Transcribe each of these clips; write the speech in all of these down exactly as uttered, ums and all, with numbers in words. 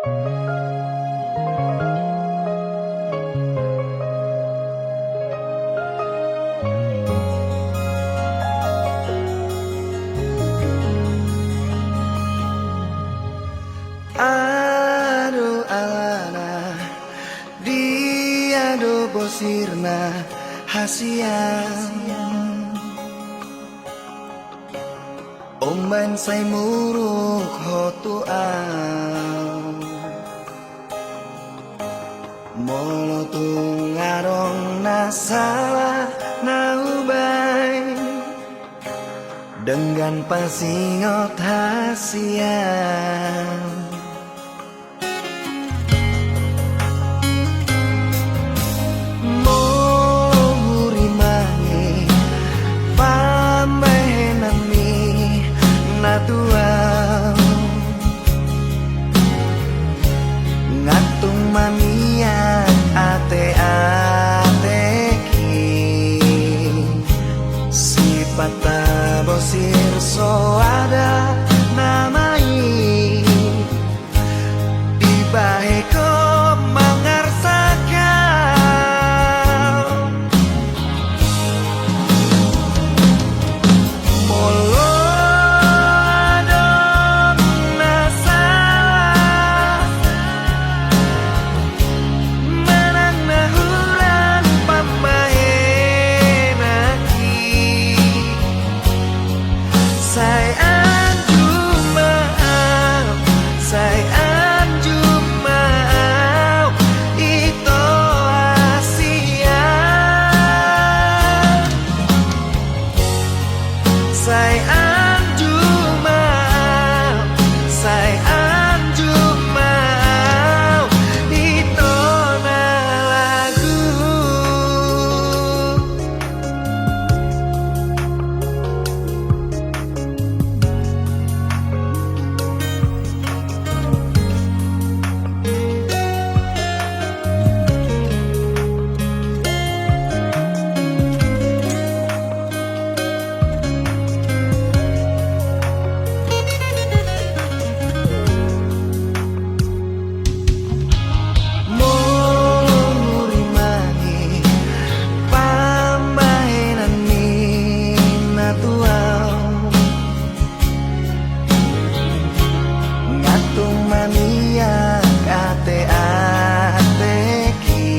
Aha do alana, dia do bosirna hasian? Umbaen sai muruk ho tu au. Molo tung adong na sala na hubaen, denggan pasingot hasian. Molo hurimangi pambahenan ni na tu au, nga tung maniak ateatek i. Sipata bosir soada nama i, dibahen ho mangarsak au. Molo adong na sala manang na hurang pambahenan i, sai anjum ma au, sai anjum ma au ito hasian. Sai anjum ma au, sai anjum ma au ito na lagu. Molo hurimangi pambahenan ni na tu au, nga tung maniak ateatek i.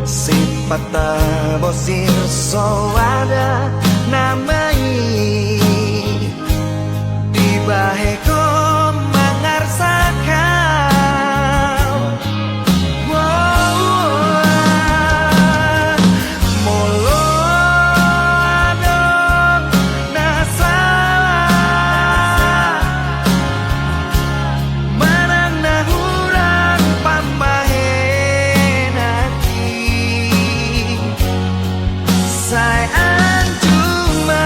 Sipata bosir soada nama i, dibahen ho mangarsak au. Molo adong na sala manang na hurang pambahenan i, sai anjum ma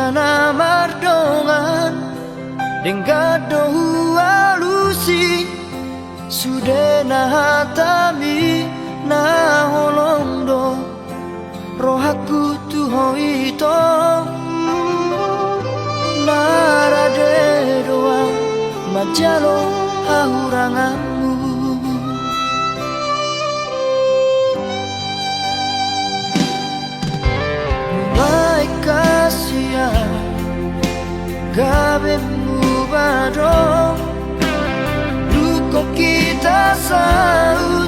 Na mardongan denggan do hualusi, sude na hatami na holong do rohangku tu ho ito. Na rade do ahu manjalo hahuranganmu. Nuaeng hasian gabe muba do, dung hita saut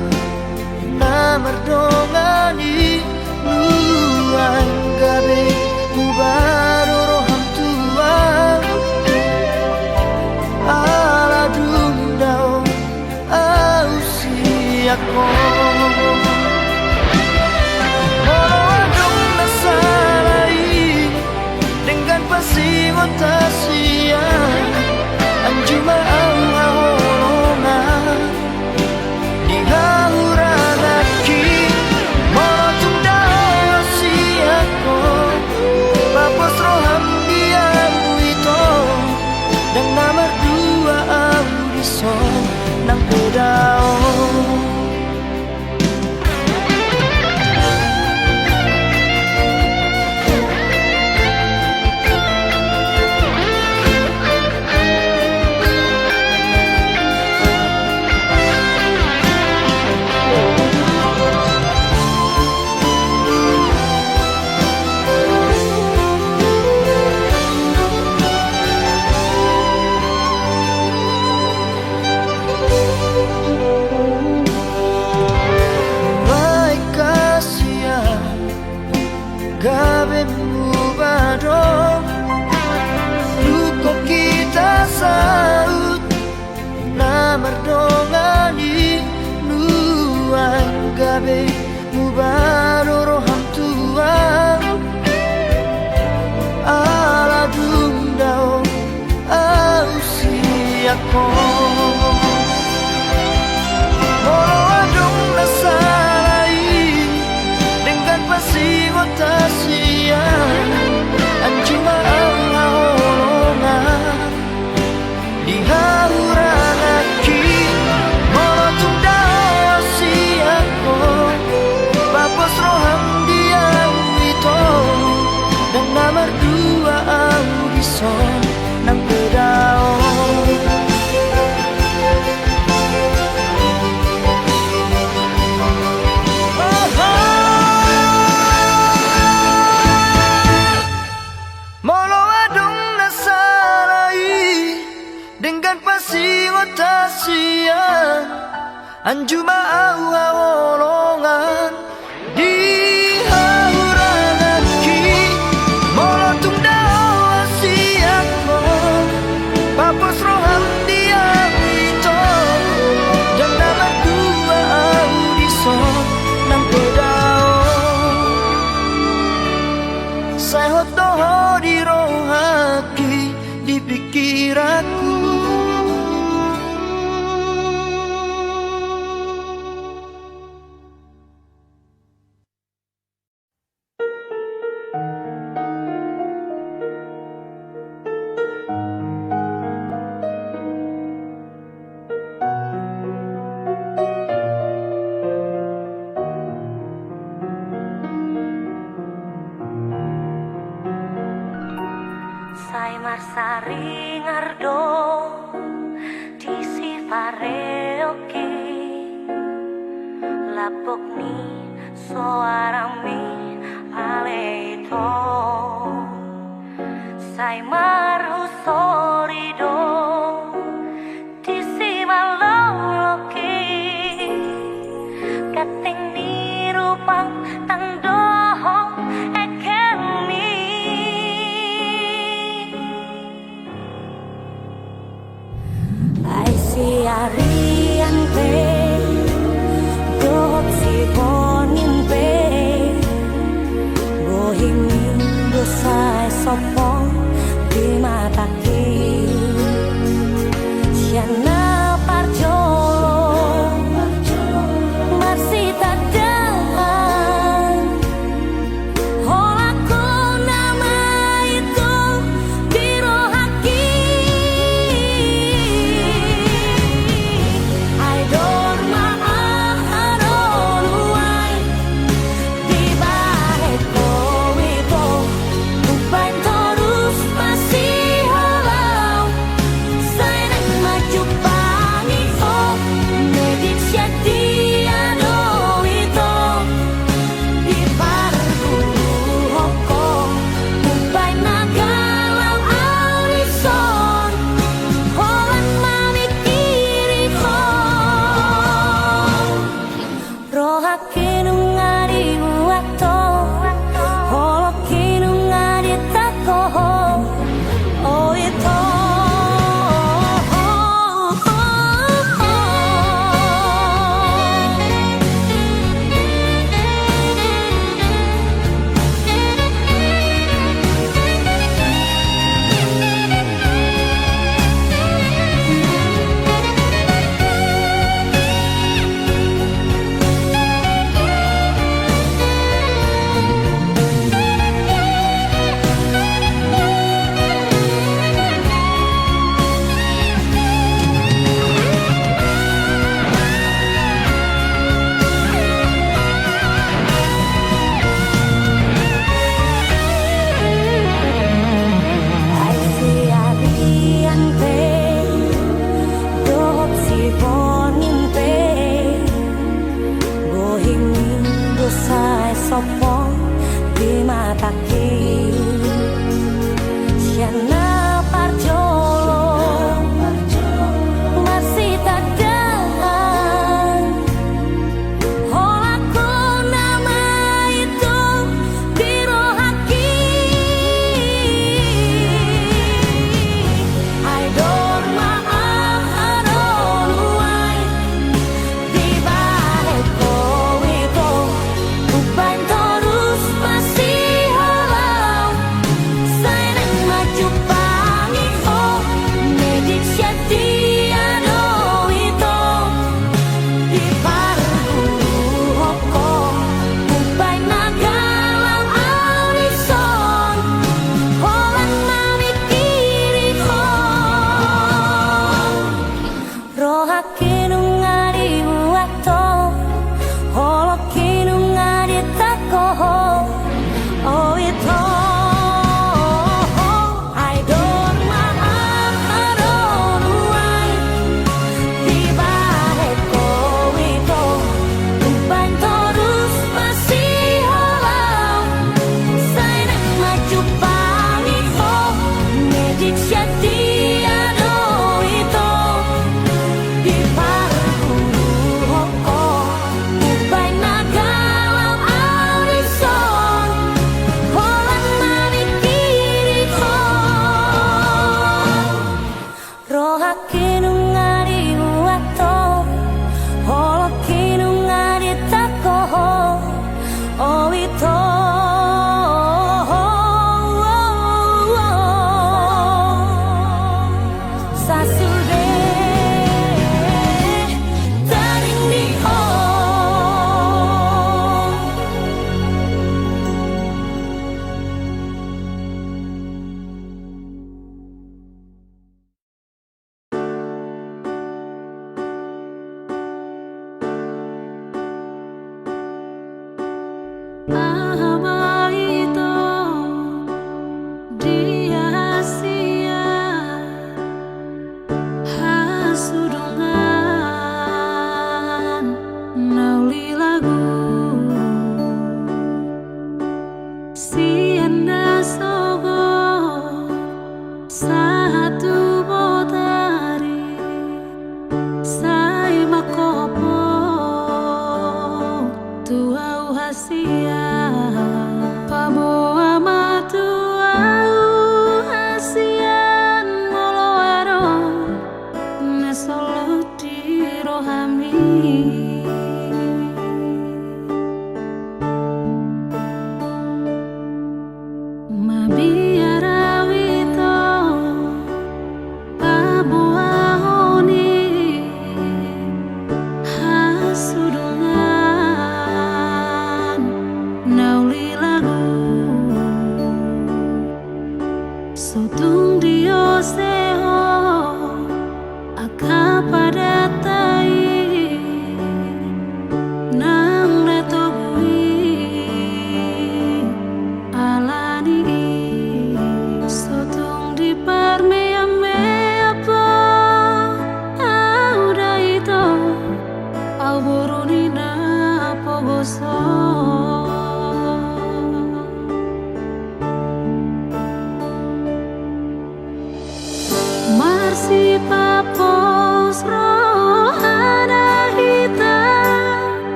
na mardongan i. Nuaeng gabe muba do roham tu ahu, ala dung dao ahu sian ho. Molo adong na sala i denggan pasingot hasian, anju ma ahu haholongan di hahuranganki. Molo tung dao sian ho, papos roham di ahu ito, ndang na mardua ahu dison nang pe dao. Nuaeng hasian gabe muba do, dung hita saut na mardongan i. Nuaeng gabe muba do roham tu ahu, ala dung dao ahu sian ho. Molo adong na sala i denggan pasingot hasian, anju ma ahu haholongan di hahuranganki. Molo tung dao sian ho, papos roham di ahu ito, ndang na mardua ahu dison nang pe dao. Molo adong na sala i denggan pasingot hasian, anju ma ahu haholongan di hahuranganki. Molo tung dao sian ho, papos roham di ahu ito, ndang na mardua ahu dison nang pe dao. Sai hot do ho di rohangki, di pikiranku. Sai marsaringar do disi pareongki, lapok ni soarangmi ale ito. Sai marhusori do disi maloloki, ganteng ni rupam tang dohot ekelmi. Ai siarian pe dohot siponggin pe, bohingmi do sai sompong di matangki. Sian na parjolo marsitandaan, holan ho nama i tung Tangki sian na parjolo marsitandaan, holan ho nama i tu di rohangki. Ai dor ma aha do nuaeng dibahen ho ito, umbahen torus masiholahon. Sai naeng manjumpangi ho, medik sian dia do ito, diparguru ho, umbahen na galau au dison, holan mamingkiri ho. Rohangki nunga dibuat ho, holongki nunga ditangko ho, o ito. Ai dor ma aha do nuaeng dibahen ho ito, umbahen torus masiholahon. Sai naeng manjumpangi ho, medik sian dia do ito, diparguru ho, umbahen na galau au dison, holan mamingkiri ho. Rohangki nunga dibuat ho, holongki nunga ditangko ho, o ito. Sasude taringot. Aha ma ito dia hasian hasudungan na uli lagu sian na sogot sahat tu botari, sai mangkophop tu ahu hasian. Paboa ma tu ahu hasian molo adong na solhot di rohami.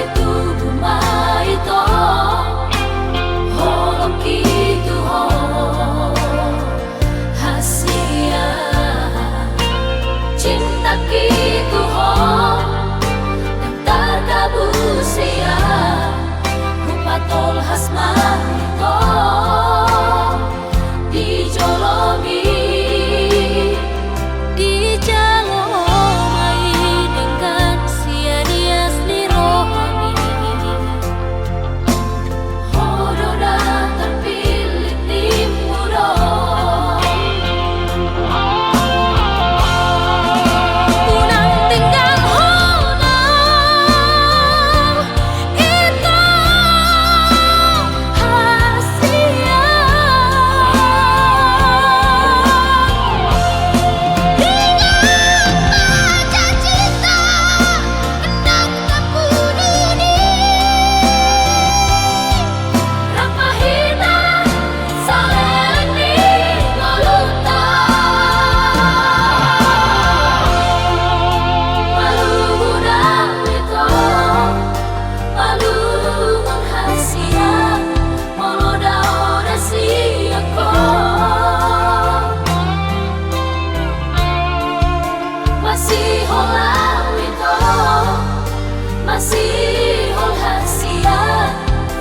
Tubu ma ito, holongki tu ho hasian. Cintaki tu ho ndang targabus ia, hupatolhas ma ito di jolomi. Dijalo ma i denggan sian ias ni rohami. Ho do na tarpillit, nimmu do. Unang tinggal hona ito hasian. Ingot ma janjita, ndang tapudun i. Rap ma hita saleleng ni ngolunta. Malungun au ito, malungun hasian, molo dao na sian ho. Masihol au ito, masihol hasian,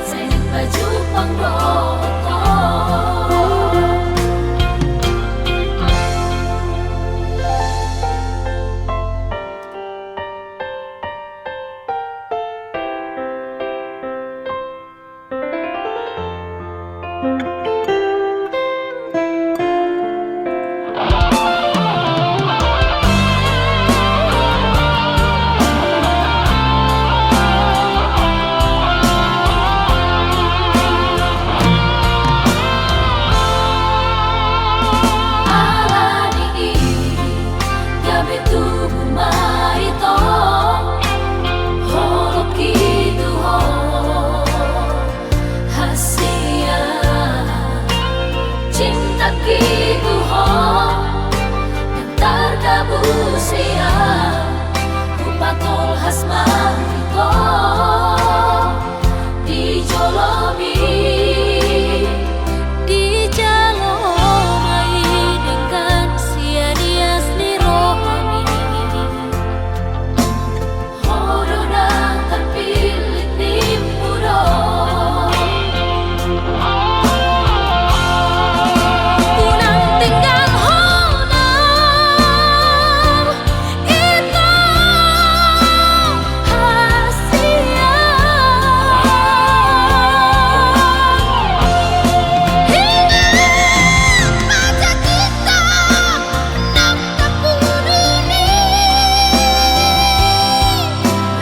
sai naeng pajumpang dohot ho. Alani i gabe tubu ma ito, holongki tu ho hasian. Cintaki tu ho ndang targabus ia, hupatolhas ma ito di jolomi. Dijalo ma i denggan sian ias ni rohami. Ho do na tarpillit, nimmu do. Unang tinggal hona ito hasian. Ingot ma janjita, ndang tapudun i.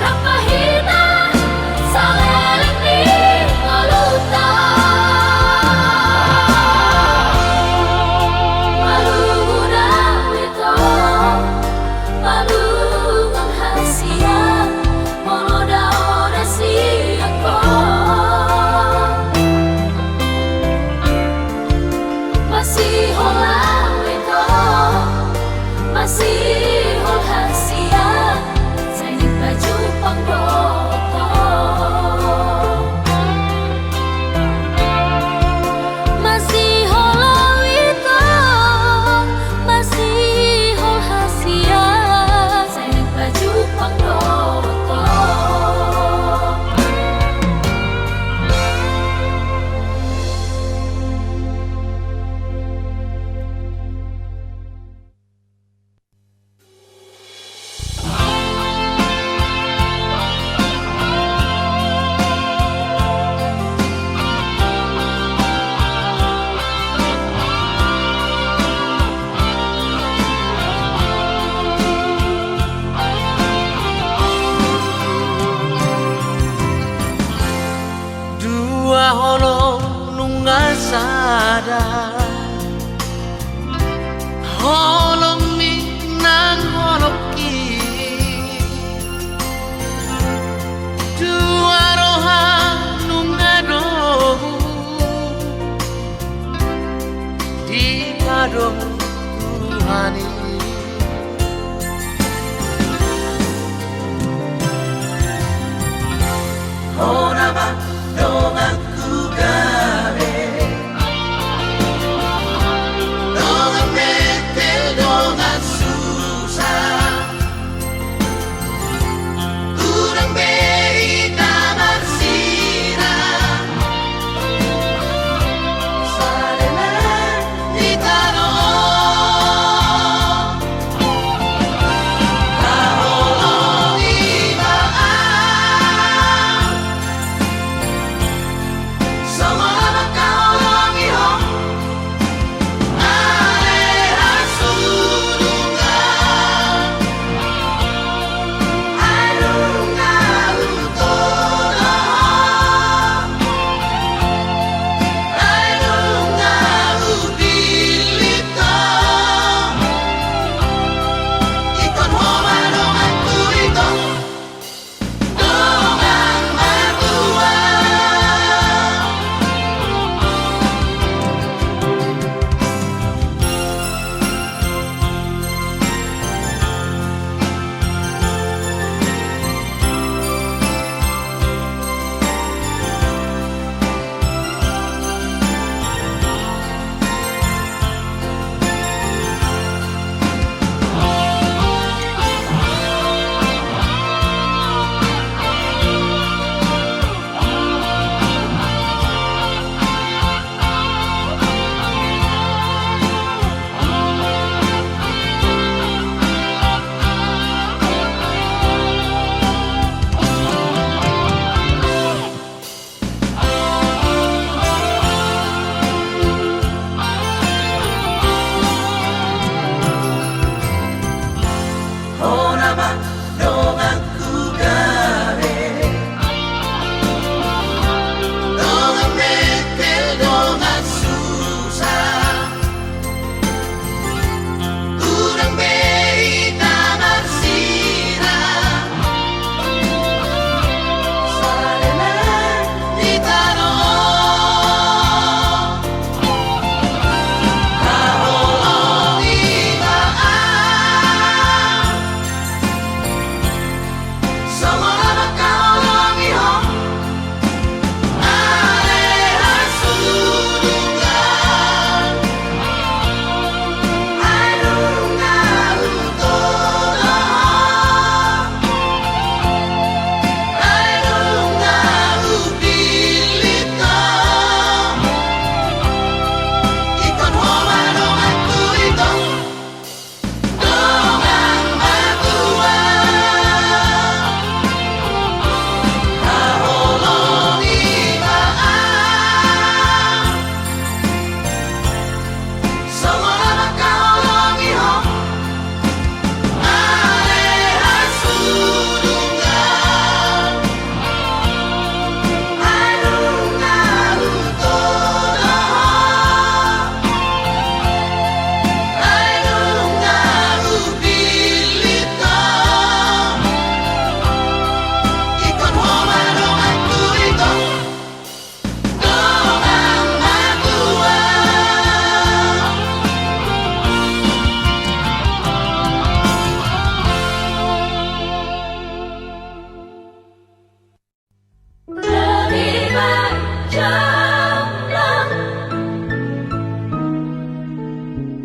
Rap ma hita saleleng ni ngolunta. Malungun au ito, malungun hasian, molo dao na sian ho. Masihol au ito, masihol hasian, sai naeng pajumpang dohot ho. Masihol au ito, masihol hasian, sai naeng pajumpang dohot ho. Dua holong nunga sada, holongmi nang holongki. Dua roha nunga dohot dipadomu Tuhan i.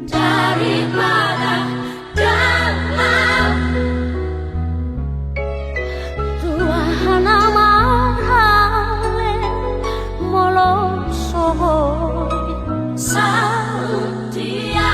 Daripada dalam Tuhan amarale molo so boi satia.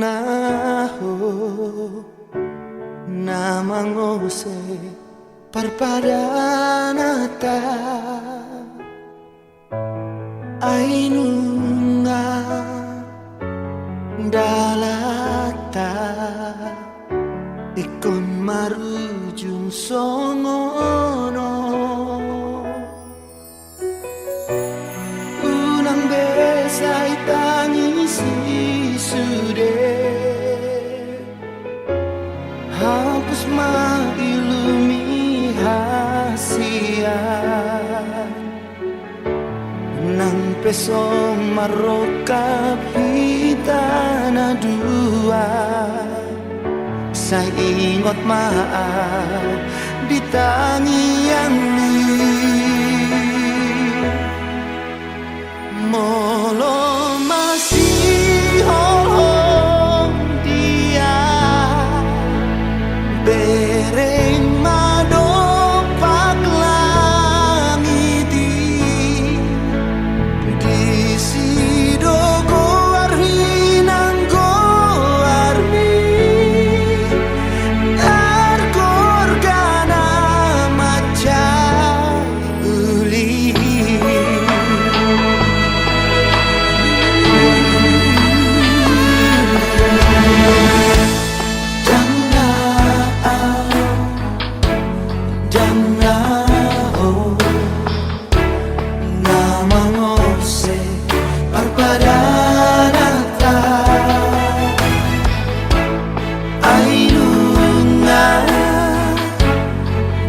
Na ho na mangose parpadananta, ai nunga dalanta ingkon marujung songon on. Unang be sai tangisi sude, hapus ma ilumi hasian. Nang pe so marrongkap hita na dua, sai ingot ma au di tangiangmi. Molo masiholhon dia, bereng ma dompak langit i. Disi do goar hinang goarmi, targorgana mansai uli. Ndang na au, ndang na ho na mangose parpadananta, ai nunga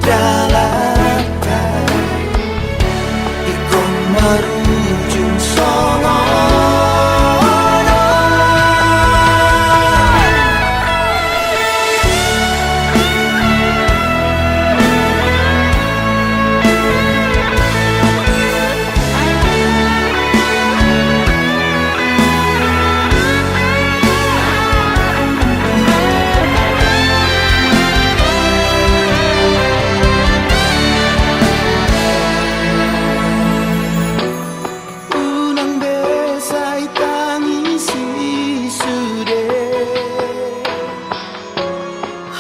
dalanta ingkon marujung songon on. Unang be sai tangisi sude,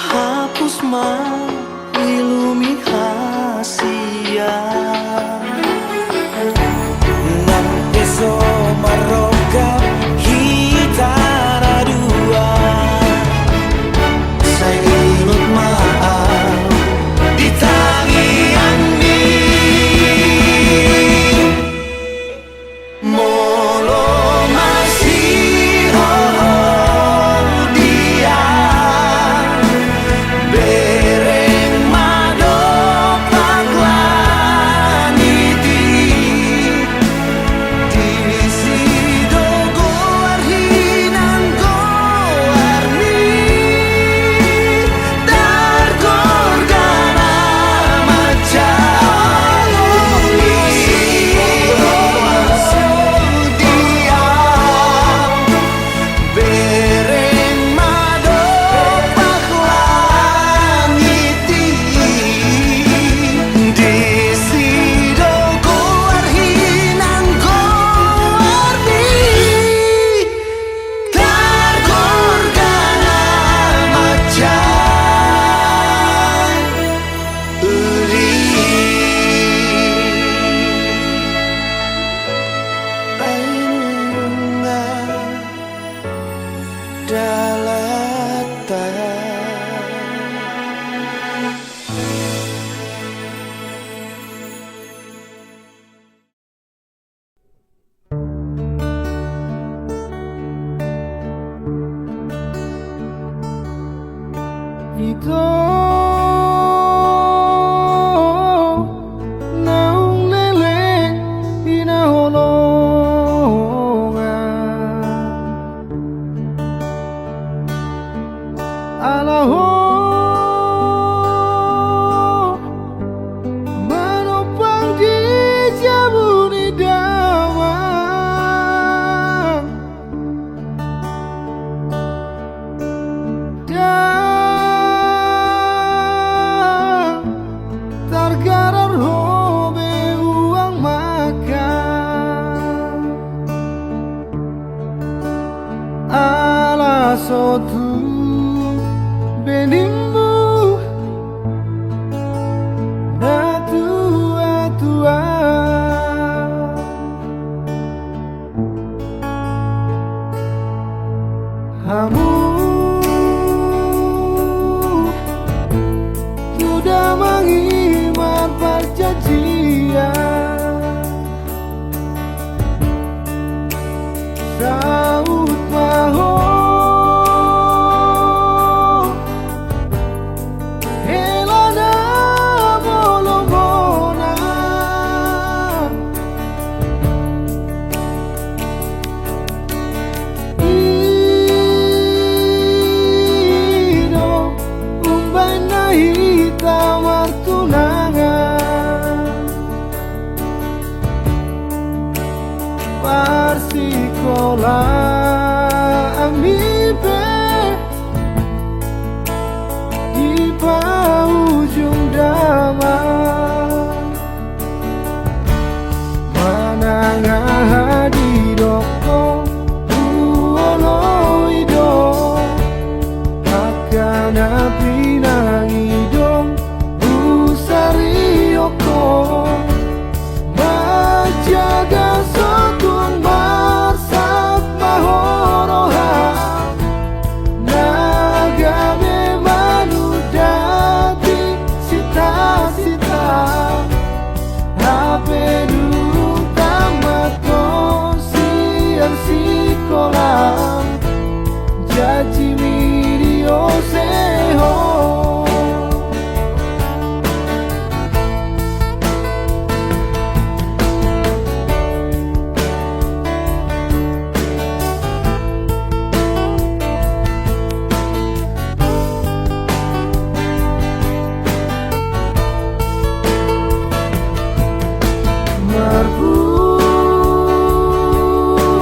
hapus ma ilumi hasian. Nang pe so marrongkap hita na dua, sai ingot ma au di tangiangmi. Molo masiholhon dia, bereng ma dompak langit i. Disi do goar hinang goarmi, targorgana mansai uli. Dia bereng ma dompak langit i. Disi do goar hinang goarmi, targorgana mansai uli. Ai nunga dalanta. Ito naung leleng hinaholongan, ala ho manompa di jabu ni damang. Ndang targarar ho be uang makan, ala tu benimmu na tuatua. Hamu tu damang i marparjanjian. Saut ma ho, hela na molo bona. I do umbahen na hita martunangan. Parsikolaan mi pe dipaujung damang. Manang aha didok ho, huoloi do angka na pinangido husarihon ho. Manjaga sotung marsat ma ho roha, na gabe manundati sitasita. Hape dung tamat ho sian sikola, janji mi diosehon.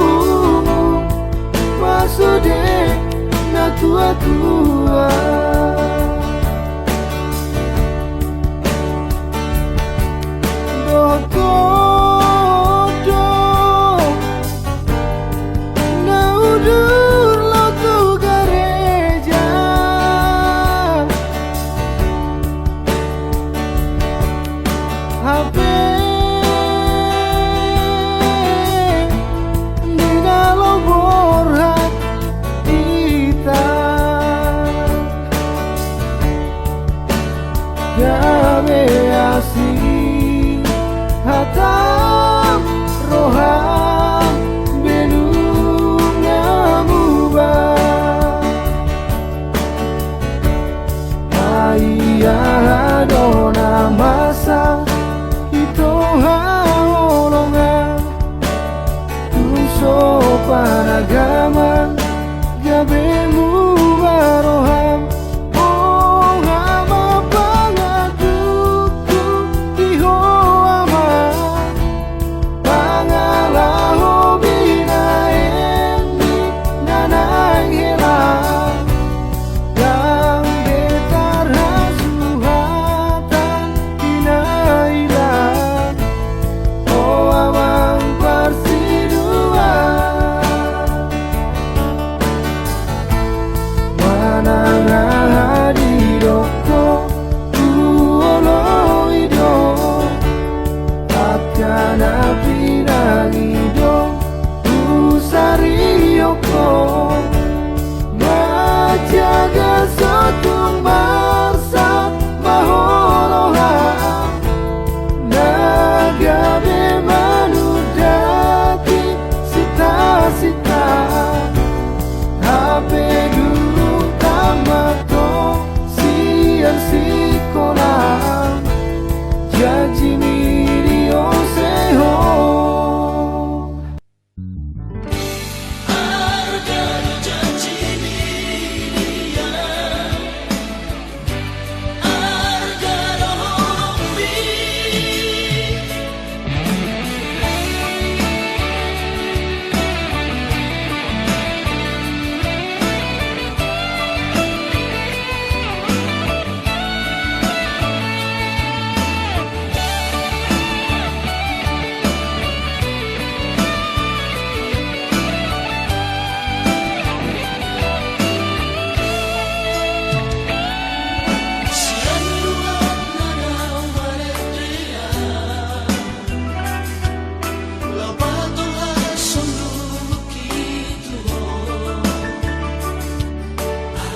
Marpungu ma sude na tuatua. Dohot ho do na udur lau tu gareja. Hape di na lam borhat hita.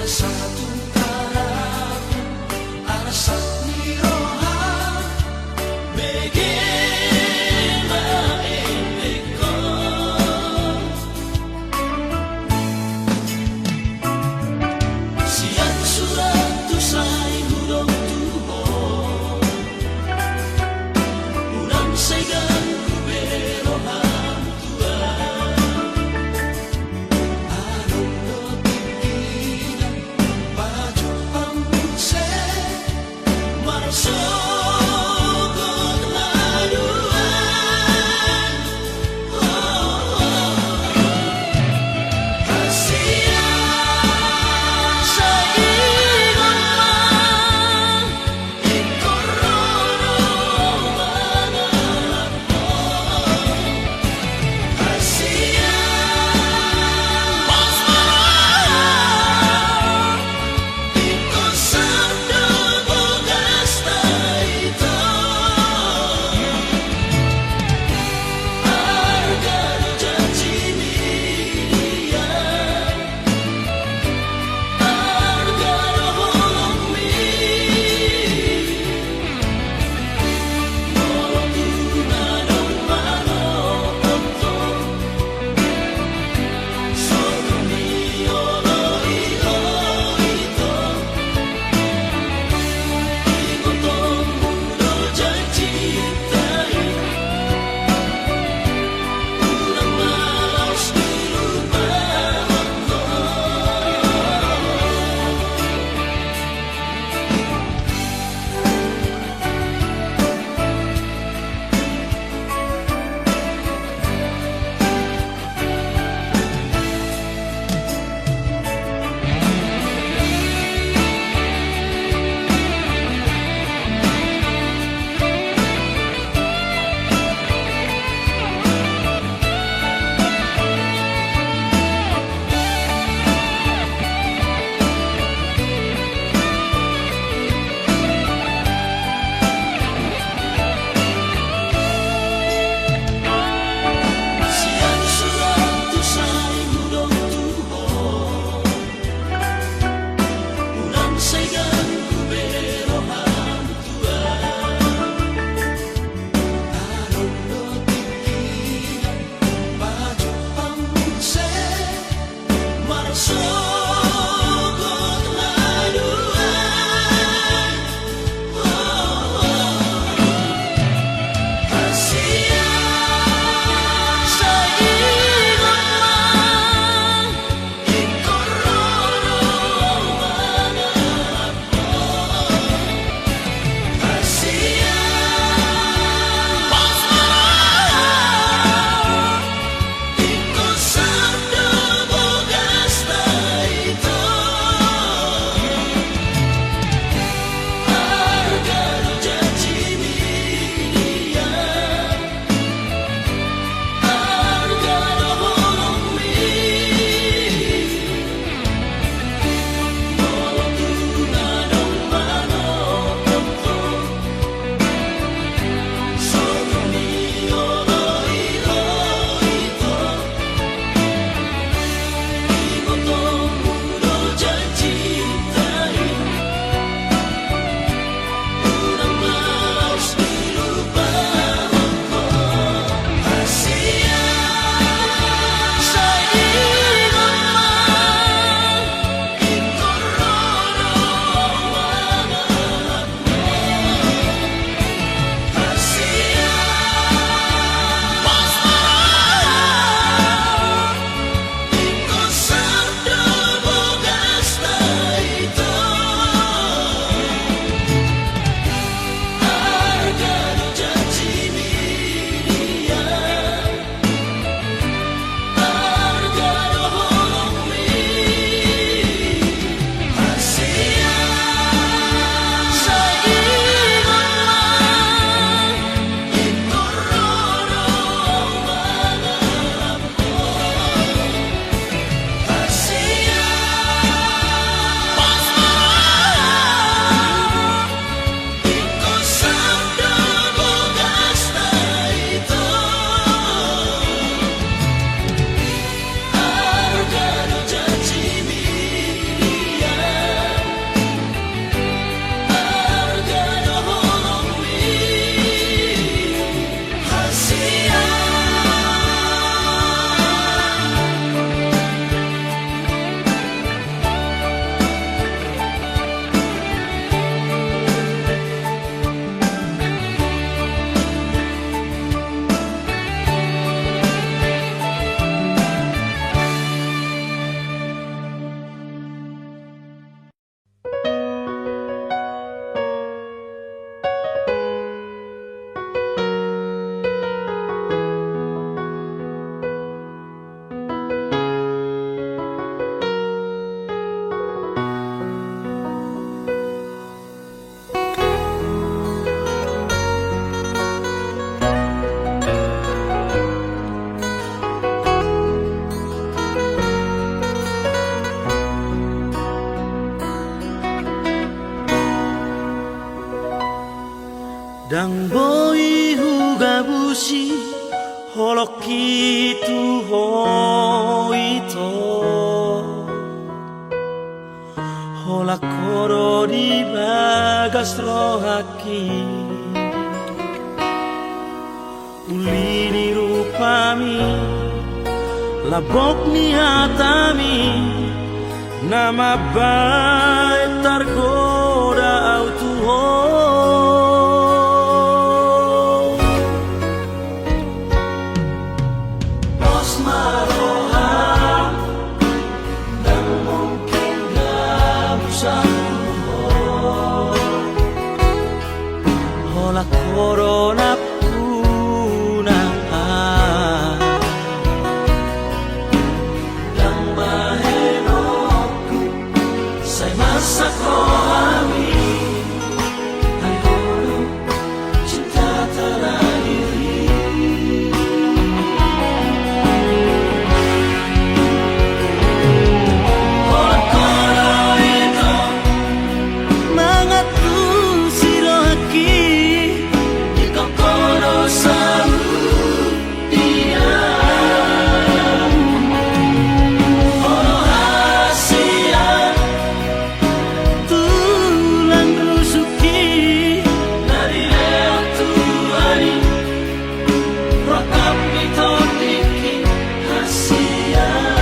Satungkarapu arsak ni roha, bege ma endengkon. Sian surat tu sai hudok tu ho, unang sai ganggu be roham. Ndang boi hugabusi holongki tu ho ito. Holan ho do di bagas rohangki. Uli ni rupami, lambok ni hatami, na mambahen targoda au tu ho. Pos ma roham, ndang mungkin gabus ahu tu ho. Holan ho do nampuna. Ndang bahenonku, sai masak rohami. Ai ho do cinta terakhir i. Holan ho do ito, mangantusi rohangki. Ingkon ho do saur dia. Ho do hasian, tulang rusukki. Na dilehon Tuhan i, rongkap ni tondingki hasian.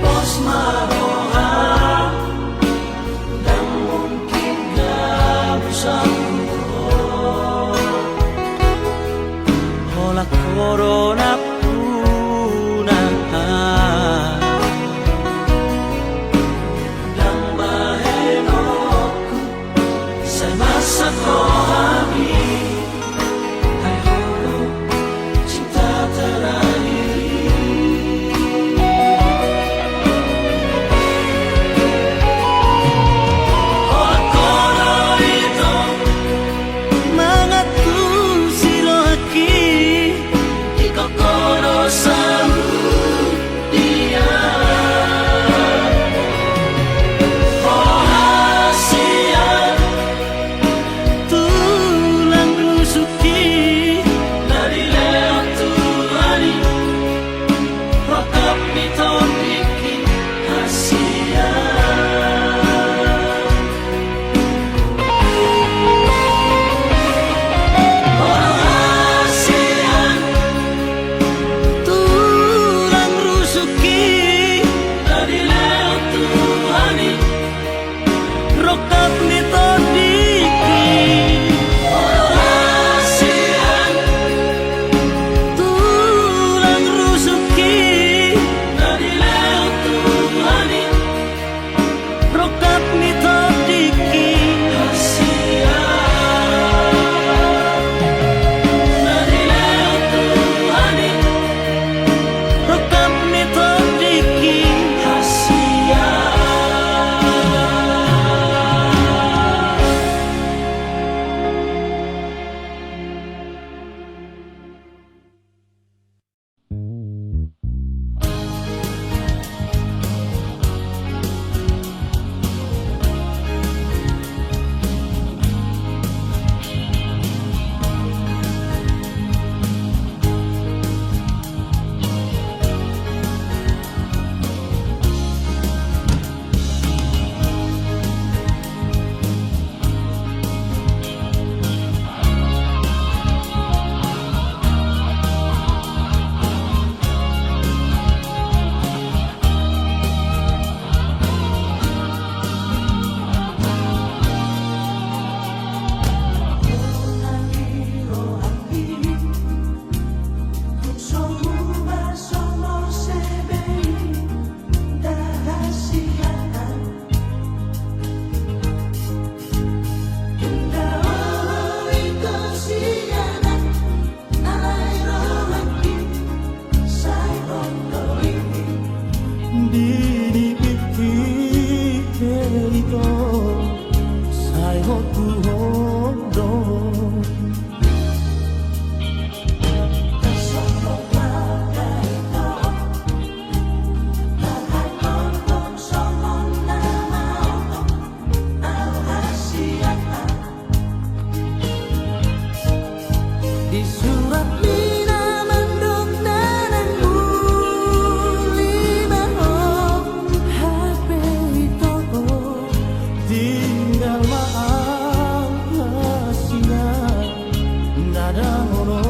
Pos ma roham, ndang mungkin gabus ahu tu ho. Holan ho do nampuna. Ndang bahenonku, sai masak rohami. Ai ho do cinta terakhir i. Holan ho do ito, mangantusi rohangki. Ingkon ho Surat mina mandok na naeng muli ma ho, hape ito ho, tinggal ma angka sian na dang olo.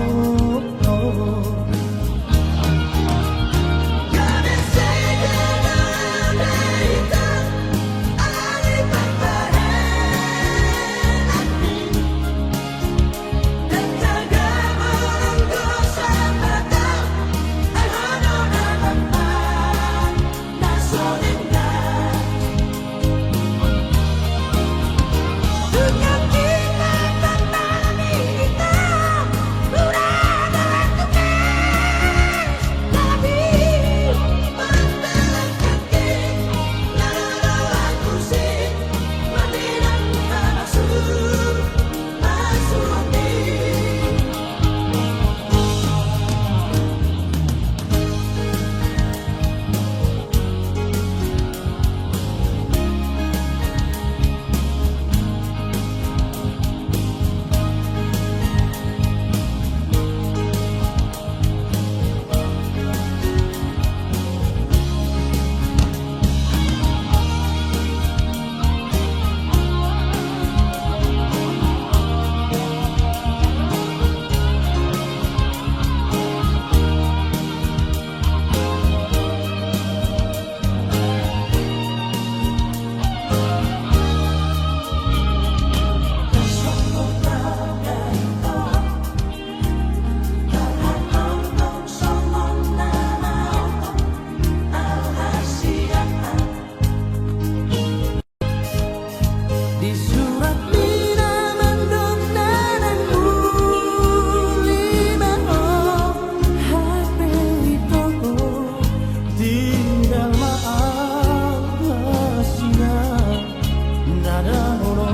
Di surat mina mandok na naeng muli ma ho, hape ito ho, tinggal ma angka sian na dang olo.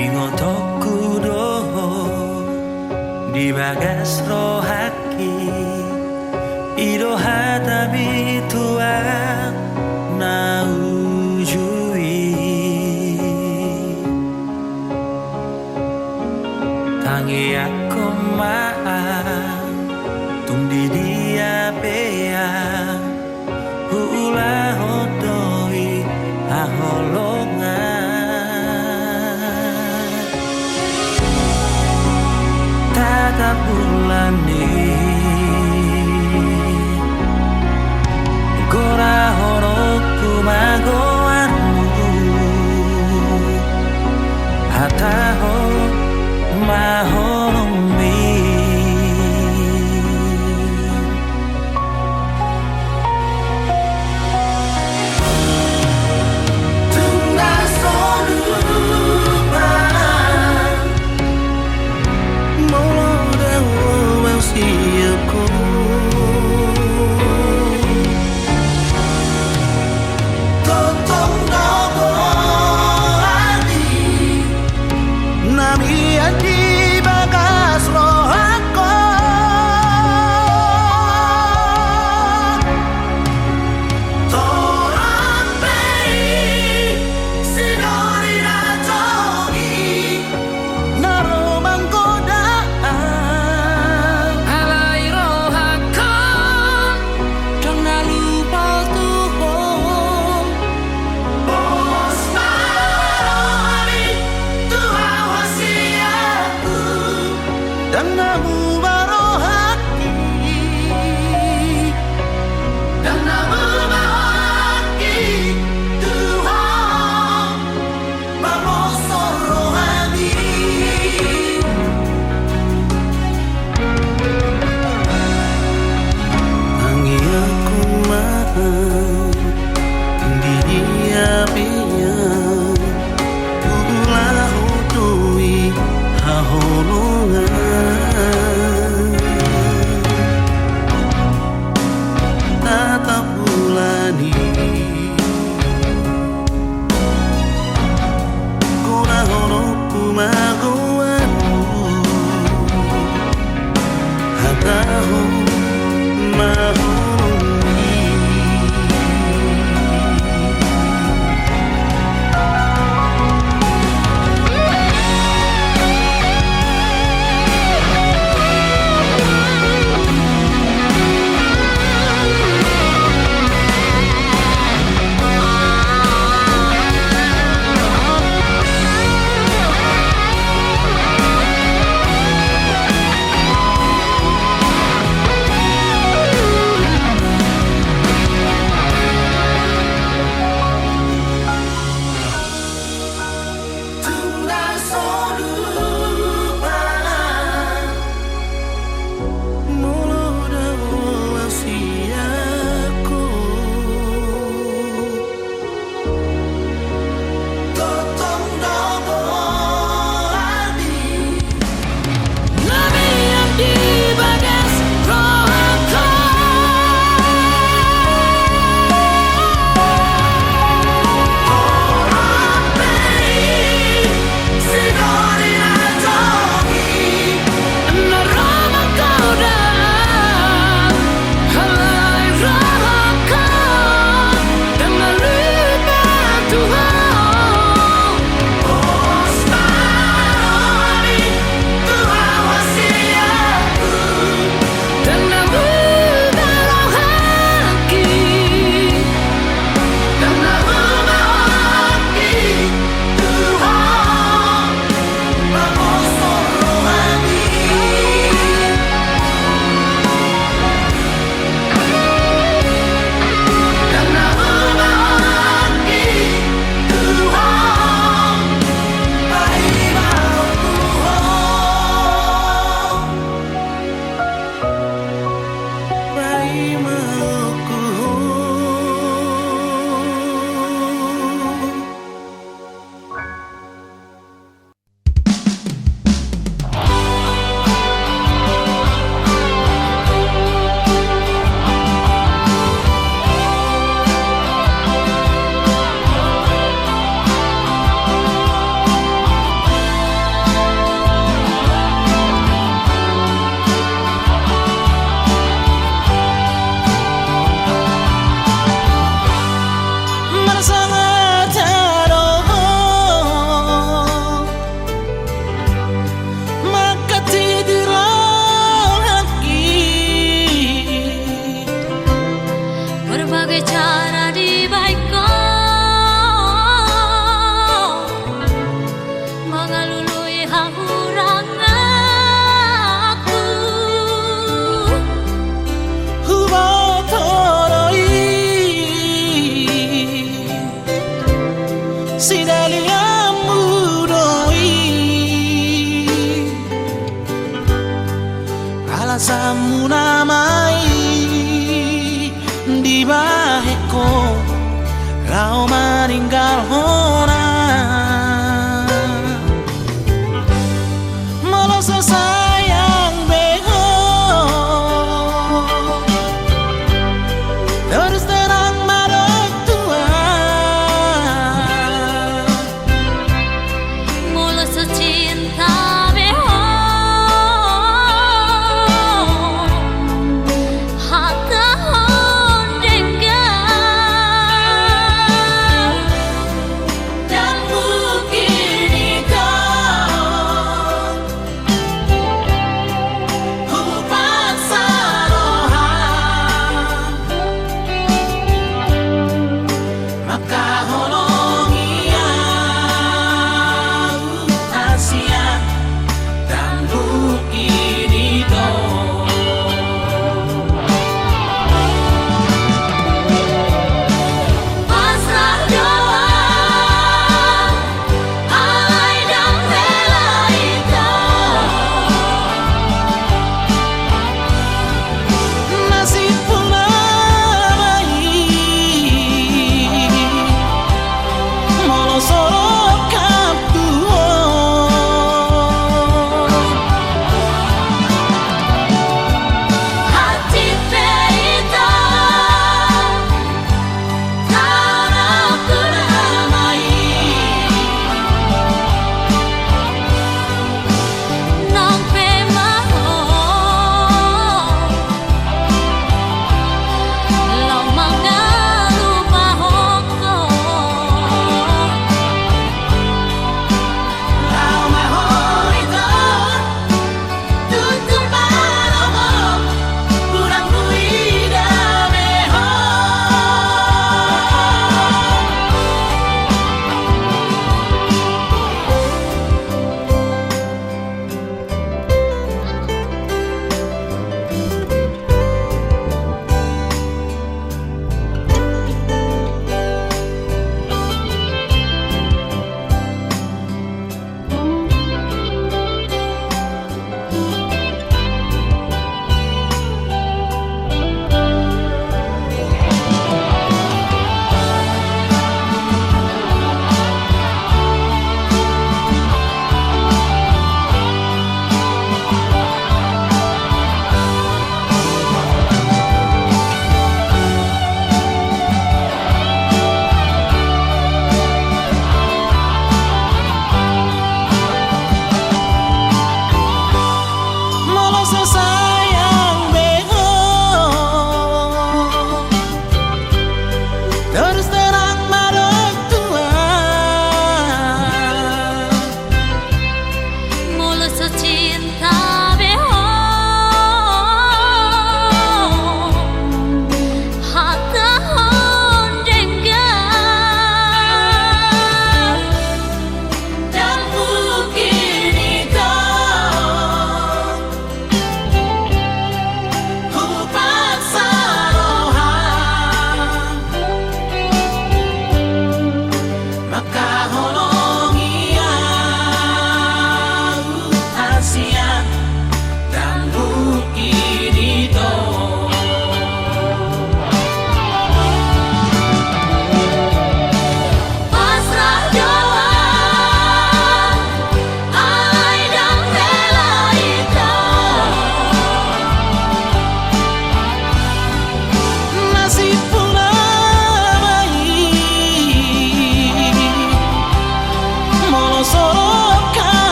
Ingotonku do ho di bagas rohangki, i do hata bituang na uju i. Tangiangkon ma tung di dia pe huulahon do i haholongan. Tatap bulan i gorahon Cara dibaen ho mangalului hahuranganku. Huboto do i sidalianmu do i. Alasanmuna ma i dibaen ho laho maninggalhon au. Molo so sayang be ho, terus terang ma dok tu au. Molo so cinta be ho, hatahon denggan.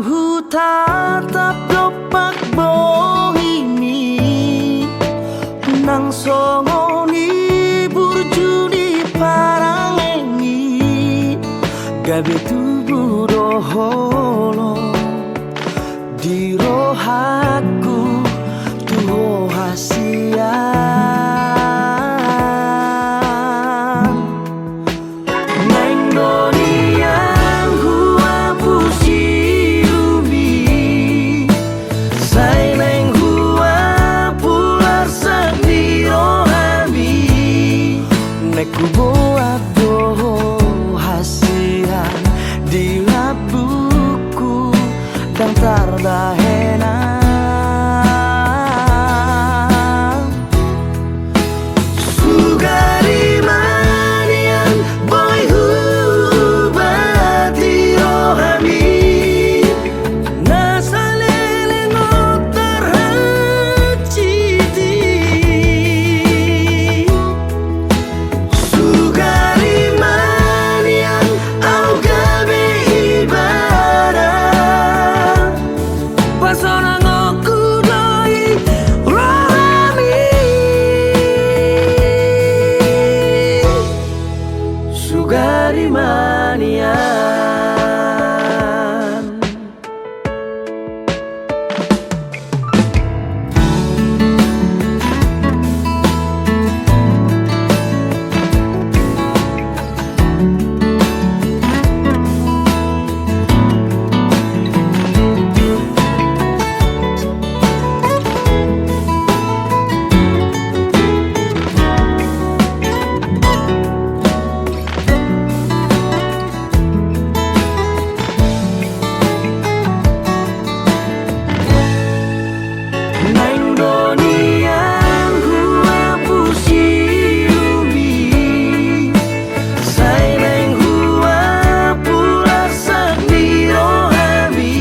Hutatap dompak bohimi, nang songon i burju ni parange i, gabe tubu do holong di rohangku tu ho hasian. Naeng do nian huapus ilumi, sai naeng huapul arsak ni rohami. Naeng huboan do ho hasian di lambungku, ndang tarbahenan. Sugari ma nian boi huubati rohami, na saleleng on tarhasidi. Sugari ma nian au gabe ibana, pasonangonku do i rohami. Sugari ma nian. Naeng do nian huapus ilumi, sai naeng huapul arsak ni rohami.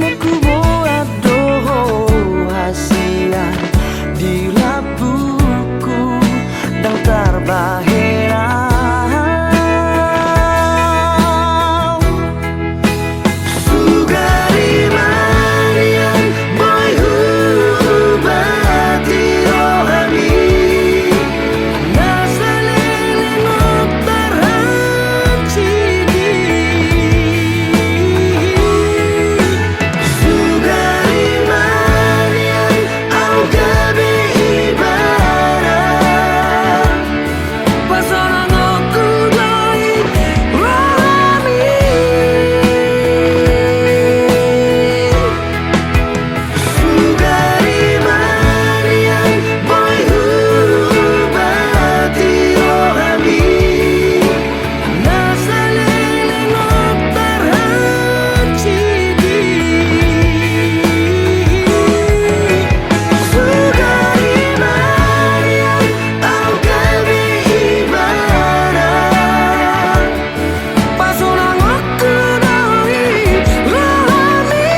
Naeng huboan do ho hasian di lambungku, ndang tarbahenan. Sugari ma nian boi huubati rohami, na saleleng on tarhasidi. Sugari ma nian au gabe ibana, pasonangonku do i rohami. Sugari ma nian boi huubati rohami, na saleleng on tarhasidi. Sugari ma nian au gabe ibana, pasonangonku do i rohami.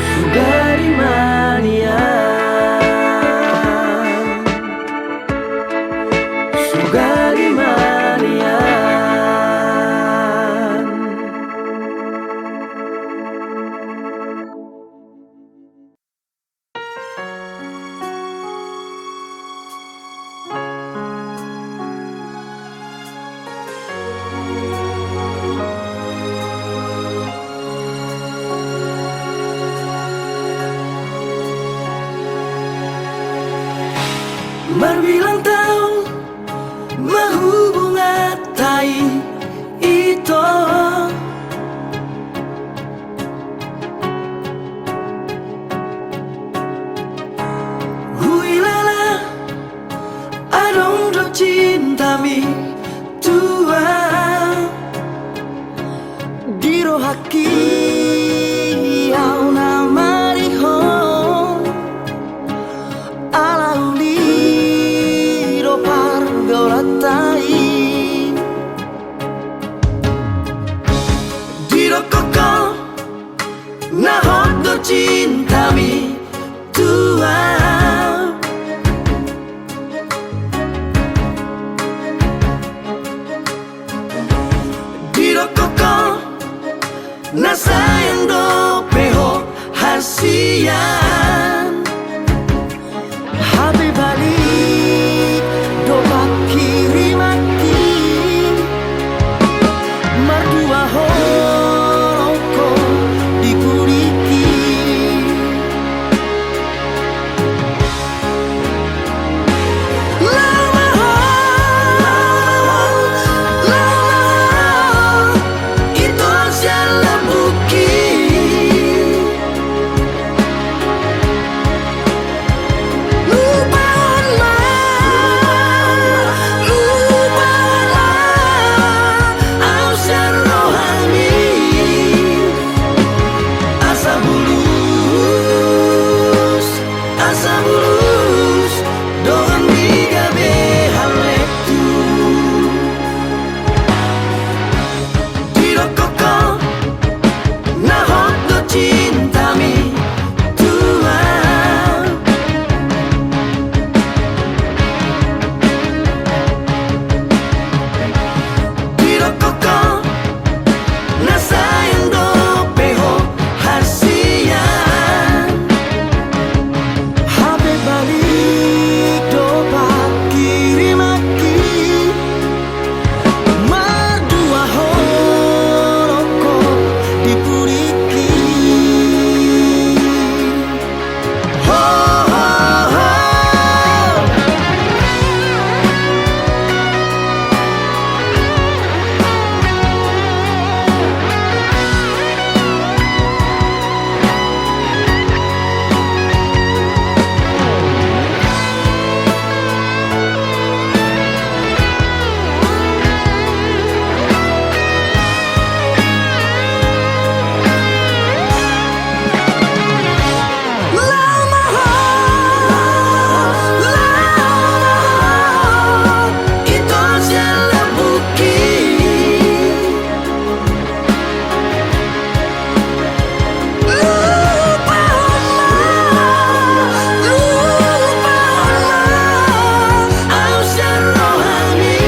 Sugari ma nian. Sugari ma nian. Marbilang taon ma hubunganta i, ito. Huilala adong do cintami tu ahu. Di rohangki ahu na marihon ala uli do pargaulanta i. Didokkon ho na hot do cintami tu ahu. Didok ho na sayang dope ho hasian. Hape balik do pangkirimanki, mardua holong ho di pudingki. Laho ma ho, laho ma ho, ito sian lambungki. Lupahon ma, lupahon ma au sian rohami. Asa bulus, asa bulus donganmi gabe haletu. Didok ho na hot do cintami, Tuhan. Didok ho na sayang dope ho hasian. Hape balik do pangkirimanki, mardua holong ho di pudingki. Ho, ho, ho. Lupahon ma, lupahon ma au sian rohami.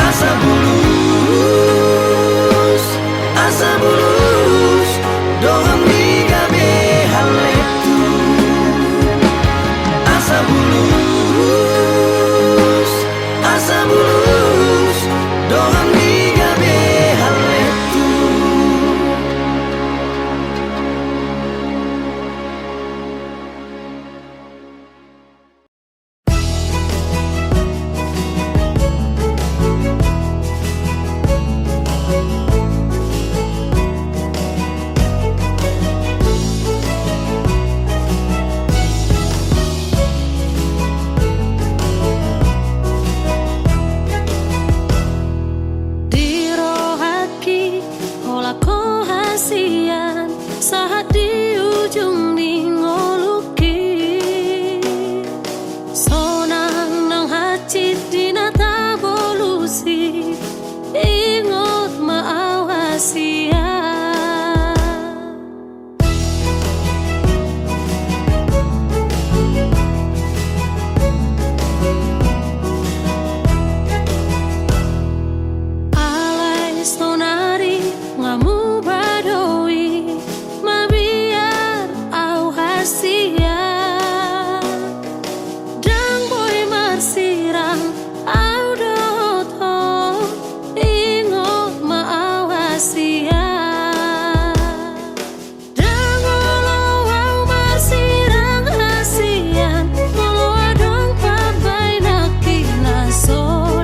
Asa bulus, asa bulus donganmi gabe haletu. Asa bulus, asa bulus donganmi gabe haletu. Di rohangki holan ho hasian, sahat di ujung ni ngolungki. Sonang nang hansit di na tabolus i, ingot ma au hasian. Alai saonari nga muba do i, mabiar au hasian. Ndang boi marsirang au dohot ho, ingot ma au hasian. Ndang olo au marsirang hasian, molo adong pambahenanki na so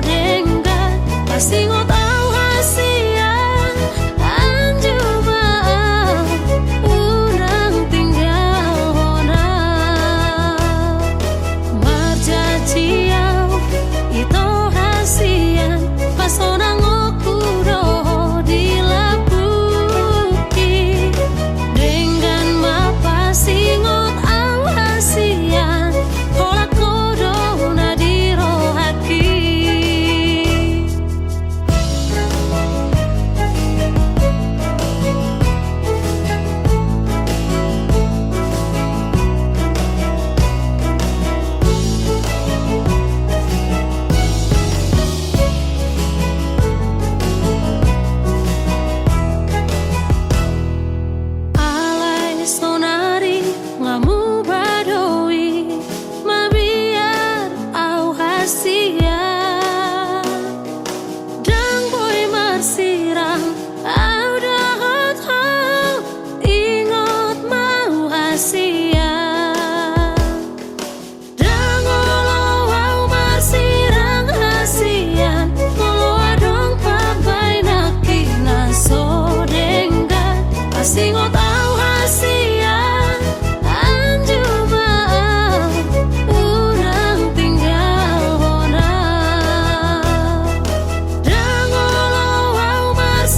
denggan. Pasingot au hasian, anju ma au, unang tinggal hona. Marjanji au, ito hasian, pasonangonku do ho di lambungki. Denggan ma pasingot au hasian, holan ho do na di rohangki. Sirang, au dohot ho, ingot ma au hasian. Ndang olo au marsirang hasian, molo adong pambahenanki na so denggan. Pasingot au hasian, anju ma au, unang tinggal hona. Ndang olo au mars-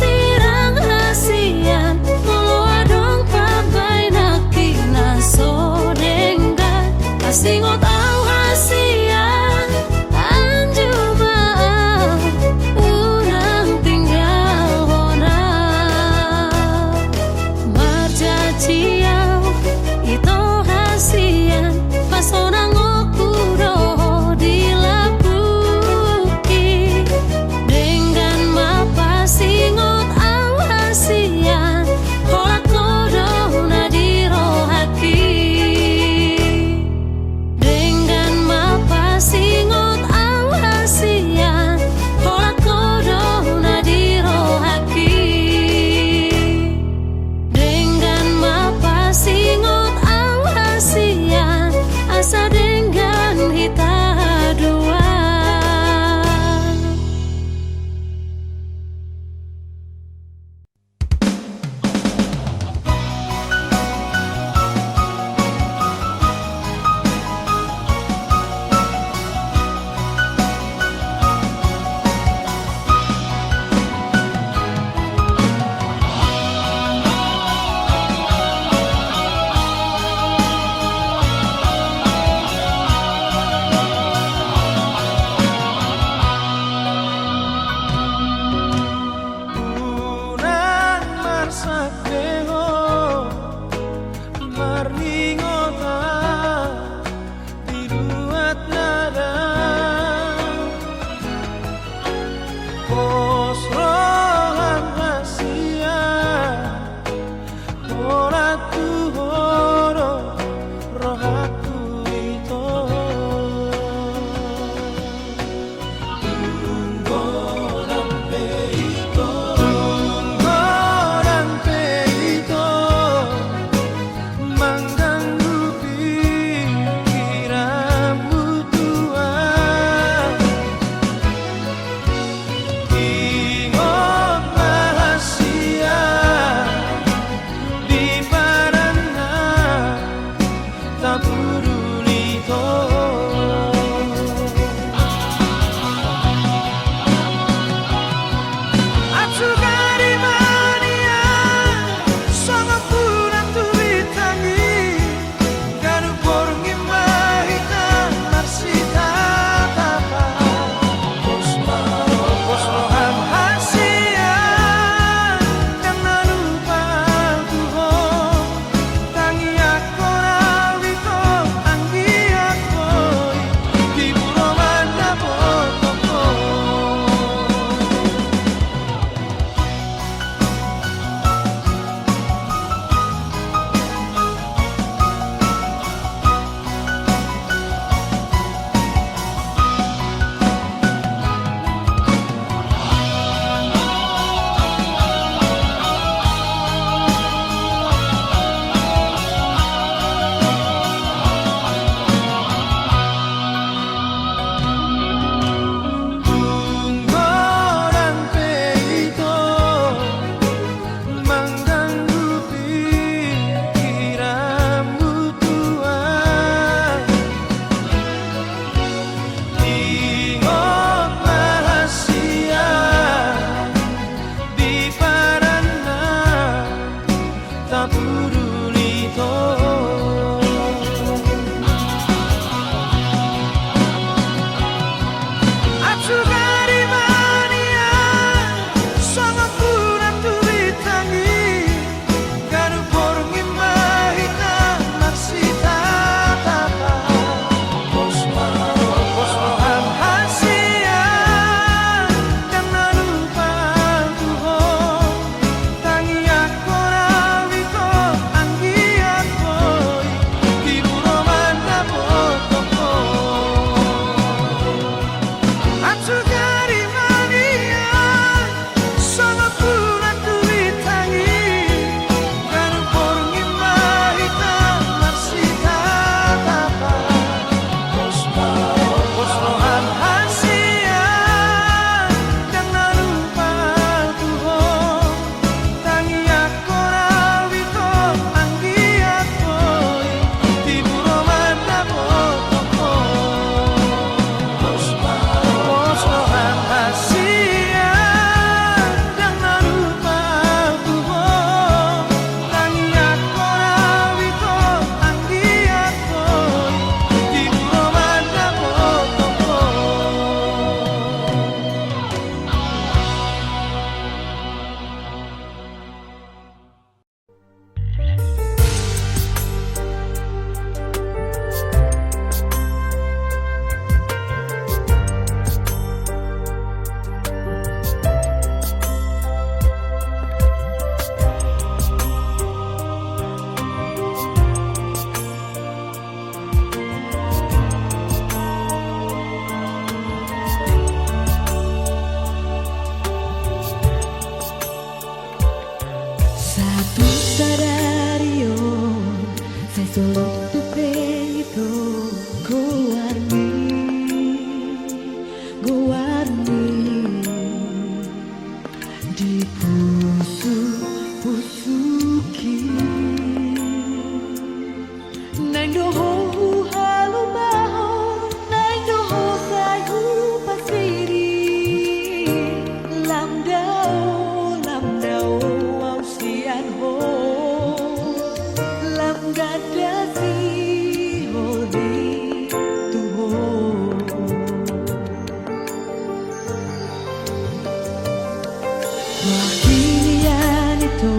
Rohangki nian ito,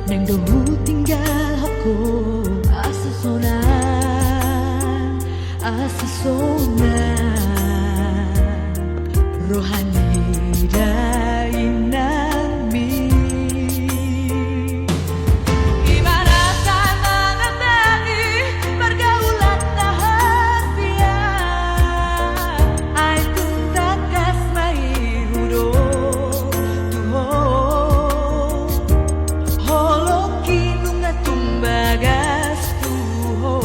naeng do hutinggalhon ho, asa sonang, asa sonang roha ni dainangmi. Ima rasa mangambati pargaulan na hasian, ai tung tangkas ma i hudok tu ho. Holongki nunga tung bagas tu ho.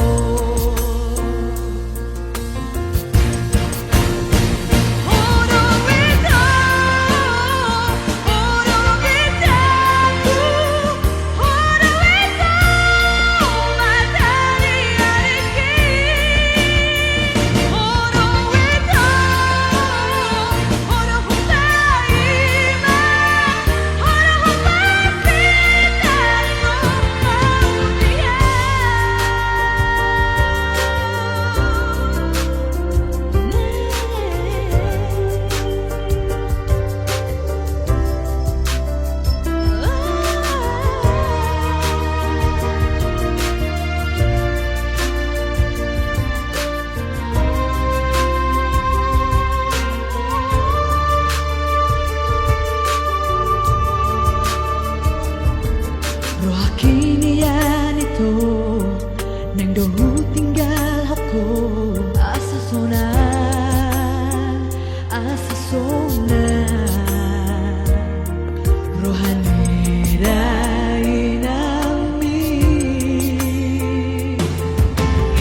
Rohangki nian ito, naeng do hutinggalhon ho, asa sonang, asa sonang roha ni dainangmi.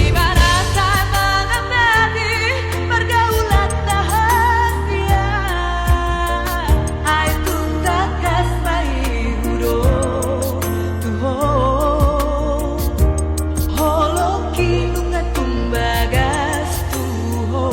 Ima rasa mangambati pargaulan na hasian, ai tung tangkas ma i hudok tu ho. Holongki nunga tung bagas tu ho.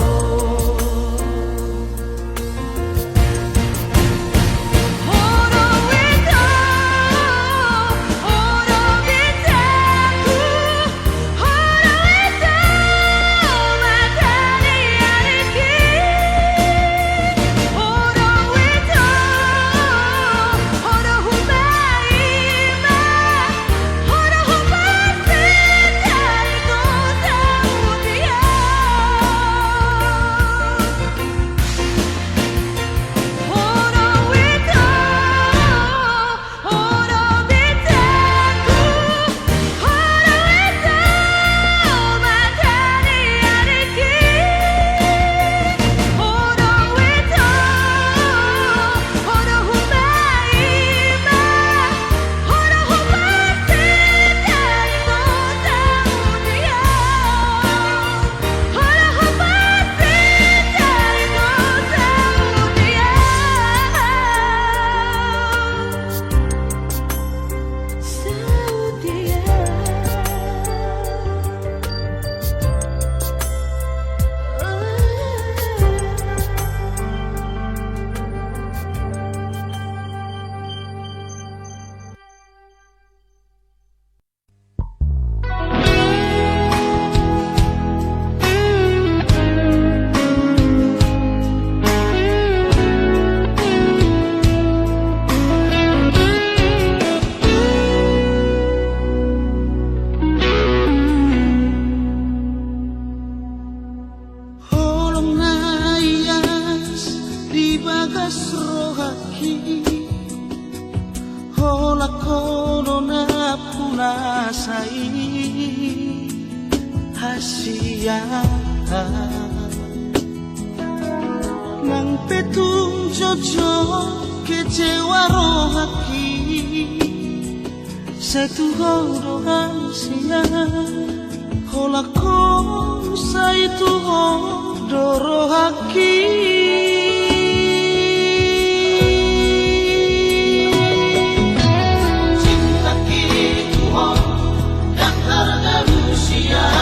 Holong na ias di bagas rohangki, holangkon do nampuna sai hasian. Nang pe tung jotjot kecewa rohangki, sai tu ho do hasian, holangkon sai tu ho do rohangki. Cintangki tu ho ndang tartarusian.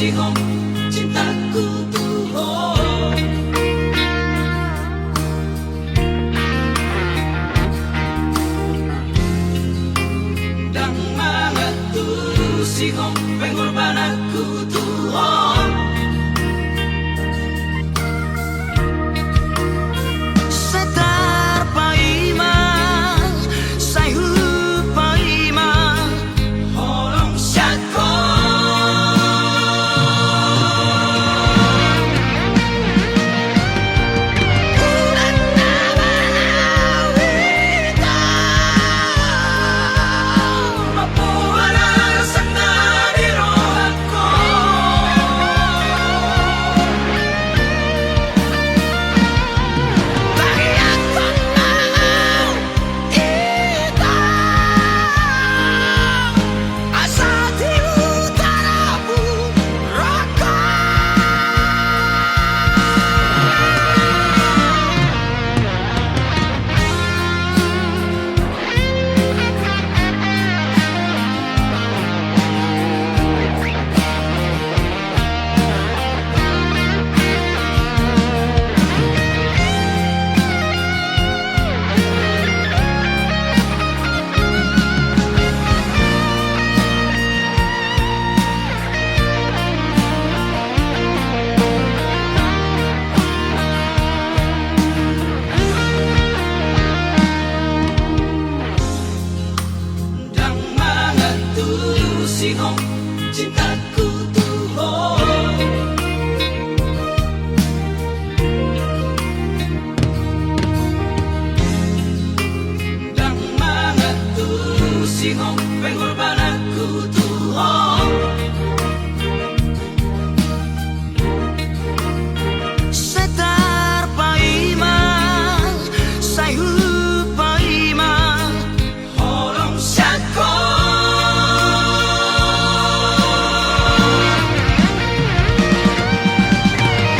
Cintaku tu ho. Ndang mangantusi ho pengorbananku tu ho. Sai tarpaima, sai hupaima. Holong sian ho. Unang na manau hita. Mamboan arsak na di rohangku. Tangiangkon ma au. Ita asa tilu tarabur raka. Ndang mangantusi ho cintaku tu ho. Ndang mangantusi ho pengorbananku tu ho. Sai tarpaima, sai hupaima. Holong sian ho.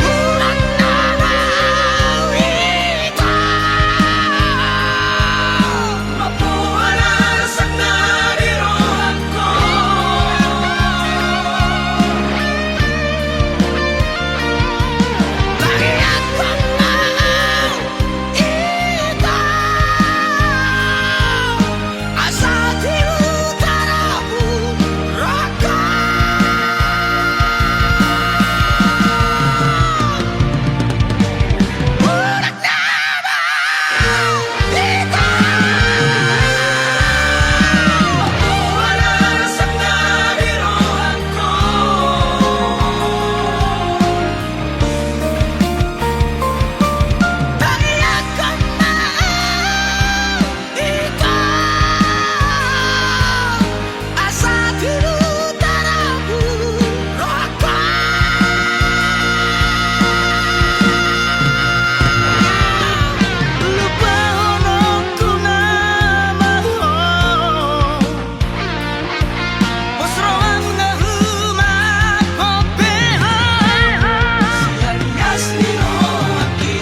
Unang na manau hita. Mamboan arsak na di rohangku. Tangiangkon ma au. Ita asa tilu tarabur raka. Unang na manau hita. Mamboan arsak na di rohangku. Tangiangkon ma au. Ita asa tilu tarabur raka. Lupahononku nama ho. Pos roham na humat ho pe ho. Sian ias ni rohangki.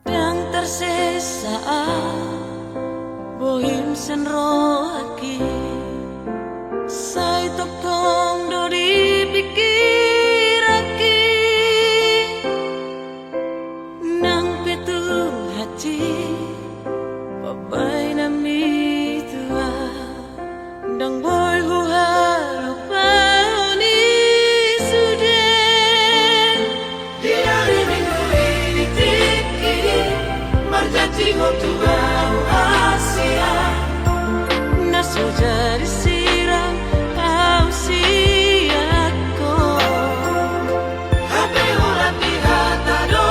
Ndang tarsesa au, bohim sian rohangki, sai tongtong do di pingkiranki. Nang pe tung hansit pambahenanmi tu au, ndang boi huhalumpangkon i sude. Di ari Minggu i di tingki, marjanji ho tu au hasian, na so jadi sirang au sian ho. Hape holan di hata do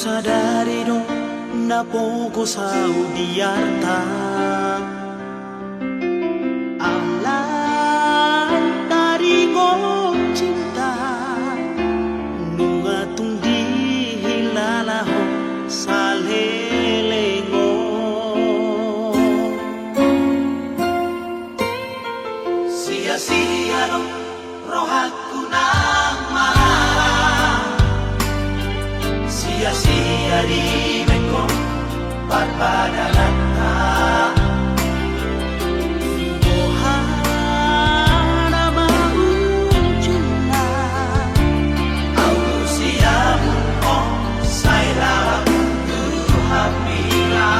Sadari do na pogos au di arta. Alai taringot cinta, nunga tung dihilala ho saleleng on. Sia-sia do rohangku nang marara, sia-sia dibahen ho parpadananta. Boha nama ujungna? Au siamun ho sai lalap tu hambira.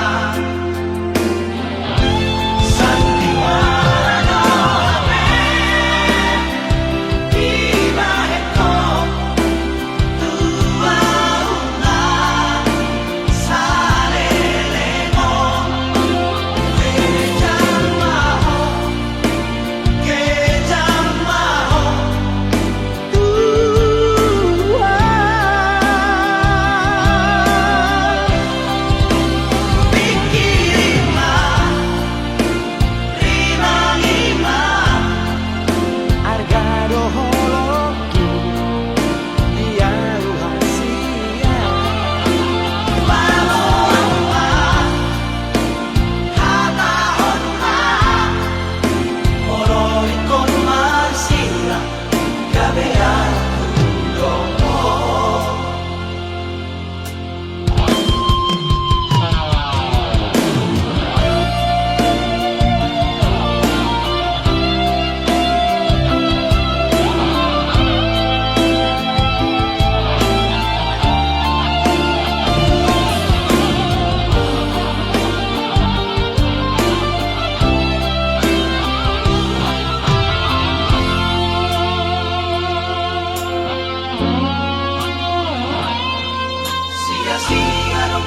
Sia-sia do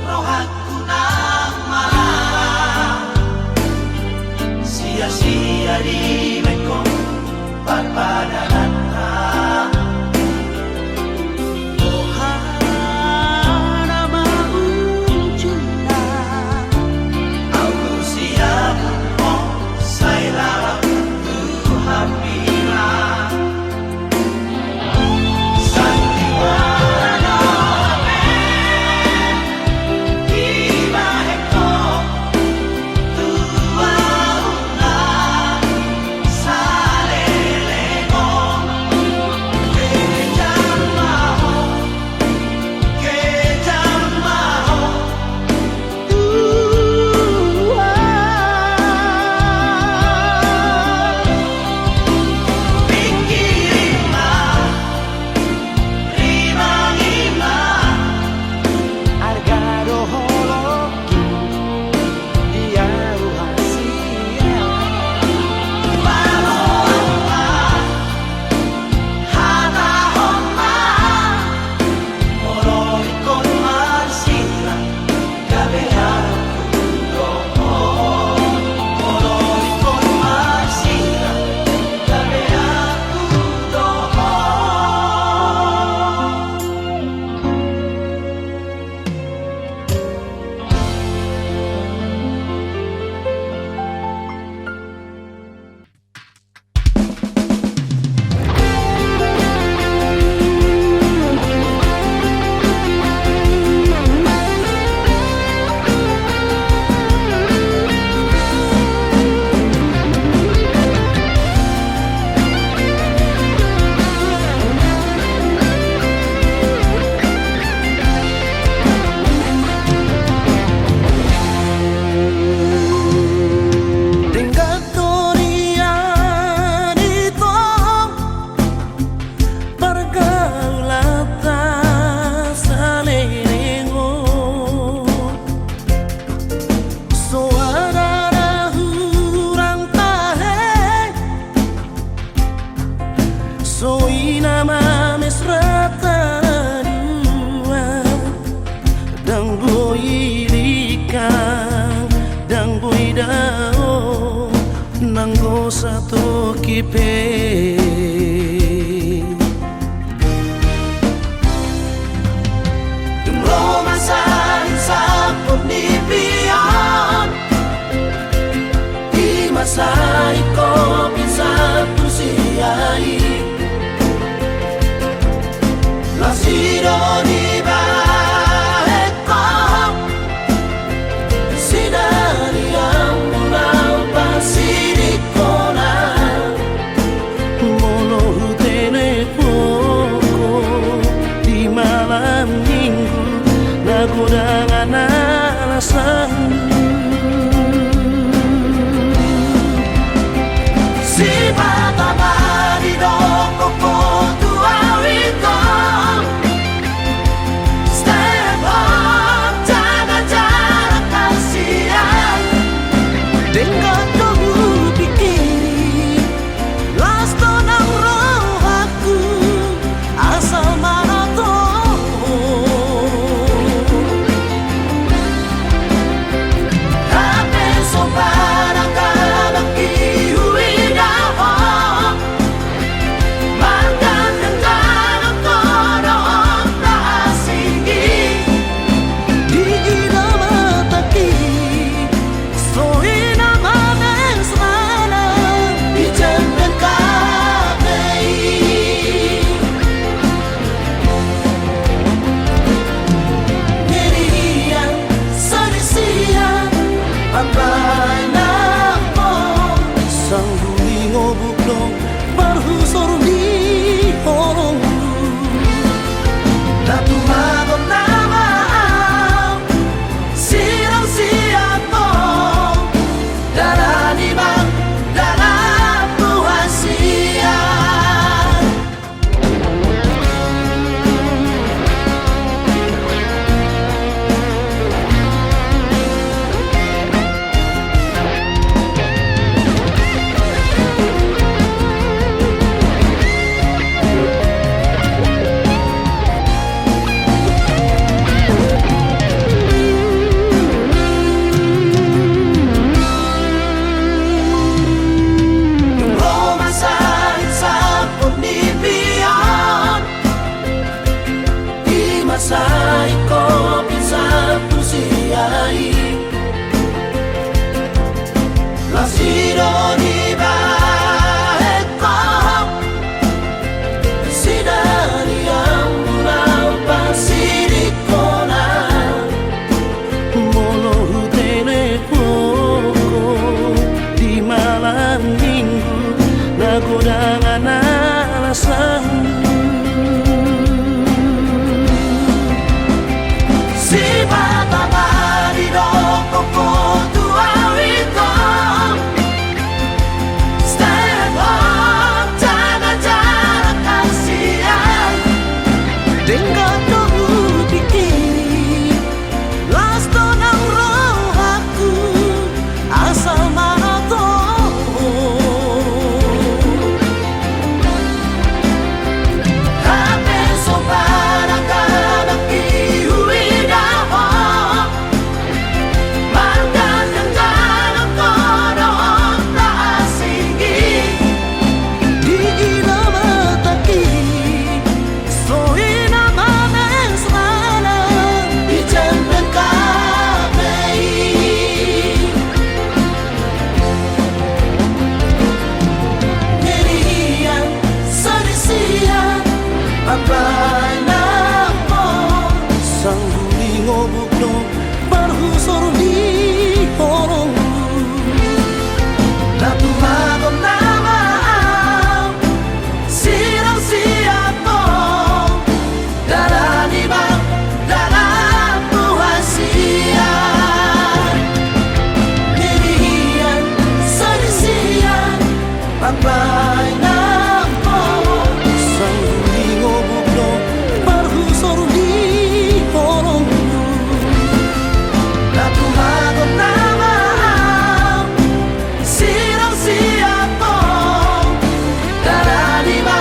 rohangku nang marara, sia-sia dibahen ho parpadananta. Boha nama ujungna? Au siamun ho sai lalap tu hambira. Denggan do nian i tong pargaulanta saleleng on. So adong na hurang tahe, so i na mamesrata na dua. Ndang boi dingkan, ndang boi dao, nanggo satoki pe. Dung ro Godangan alasan. Sipata ma didok ho tu au ingkon, step up, jaga jarak, kasihan. Denggan do hupikiri, las do nang rohangku, asal ma na toho. Hape so barang halak i huida ho, marganteng jalang ho do on ta asing i. Di ida matangki, so i na mames rana, di jemben hape i. Ngerian, sadisian, ambai nang ho. Sangguling obuk do parhusor ni holongku. Na tumagon nama au, sirang sian ho, dalani ma dalan Tuhan sian. Ro ma sahit samput ni piaon, i ma sahit kopin samput sian i. Las i do dibahen ho, sidari ambulan pasidinghon. Molo hutelepon ho di malam minggu, na godangan alasan. Sipata ma didok ho tu au ingkon, step up, jaga jarak, kasihan. Denggan do hupikiri, las do nang rohangku, asal ma na toho. Hape so barang halak i huida ho, marganteng jalang ho do on ta asing i. Di ida matangki, so i na mames rana, di jemben hape i. Ngerian, sadisian, ambai nang ho. Sangguling obuk do parhusor ni holongku. Na tumagon nama au, sirang sian ho, dalani ma dalan Tuhan sian. Ngerian, sadisian, ambai nang ho. Sangguling obuk do parhusor ni holongku. Na tumagon nama au, sirang sian ho, dalani ma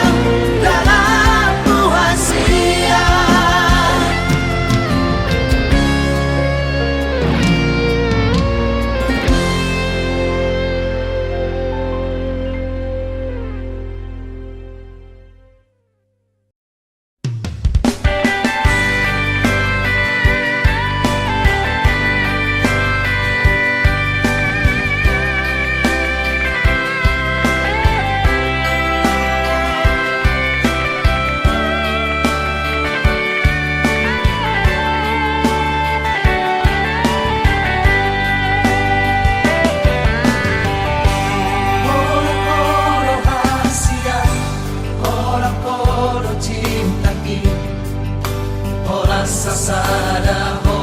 dalan Tuhan sian. Holan ho do hasian, holan ho do cintaki, holan sasada ho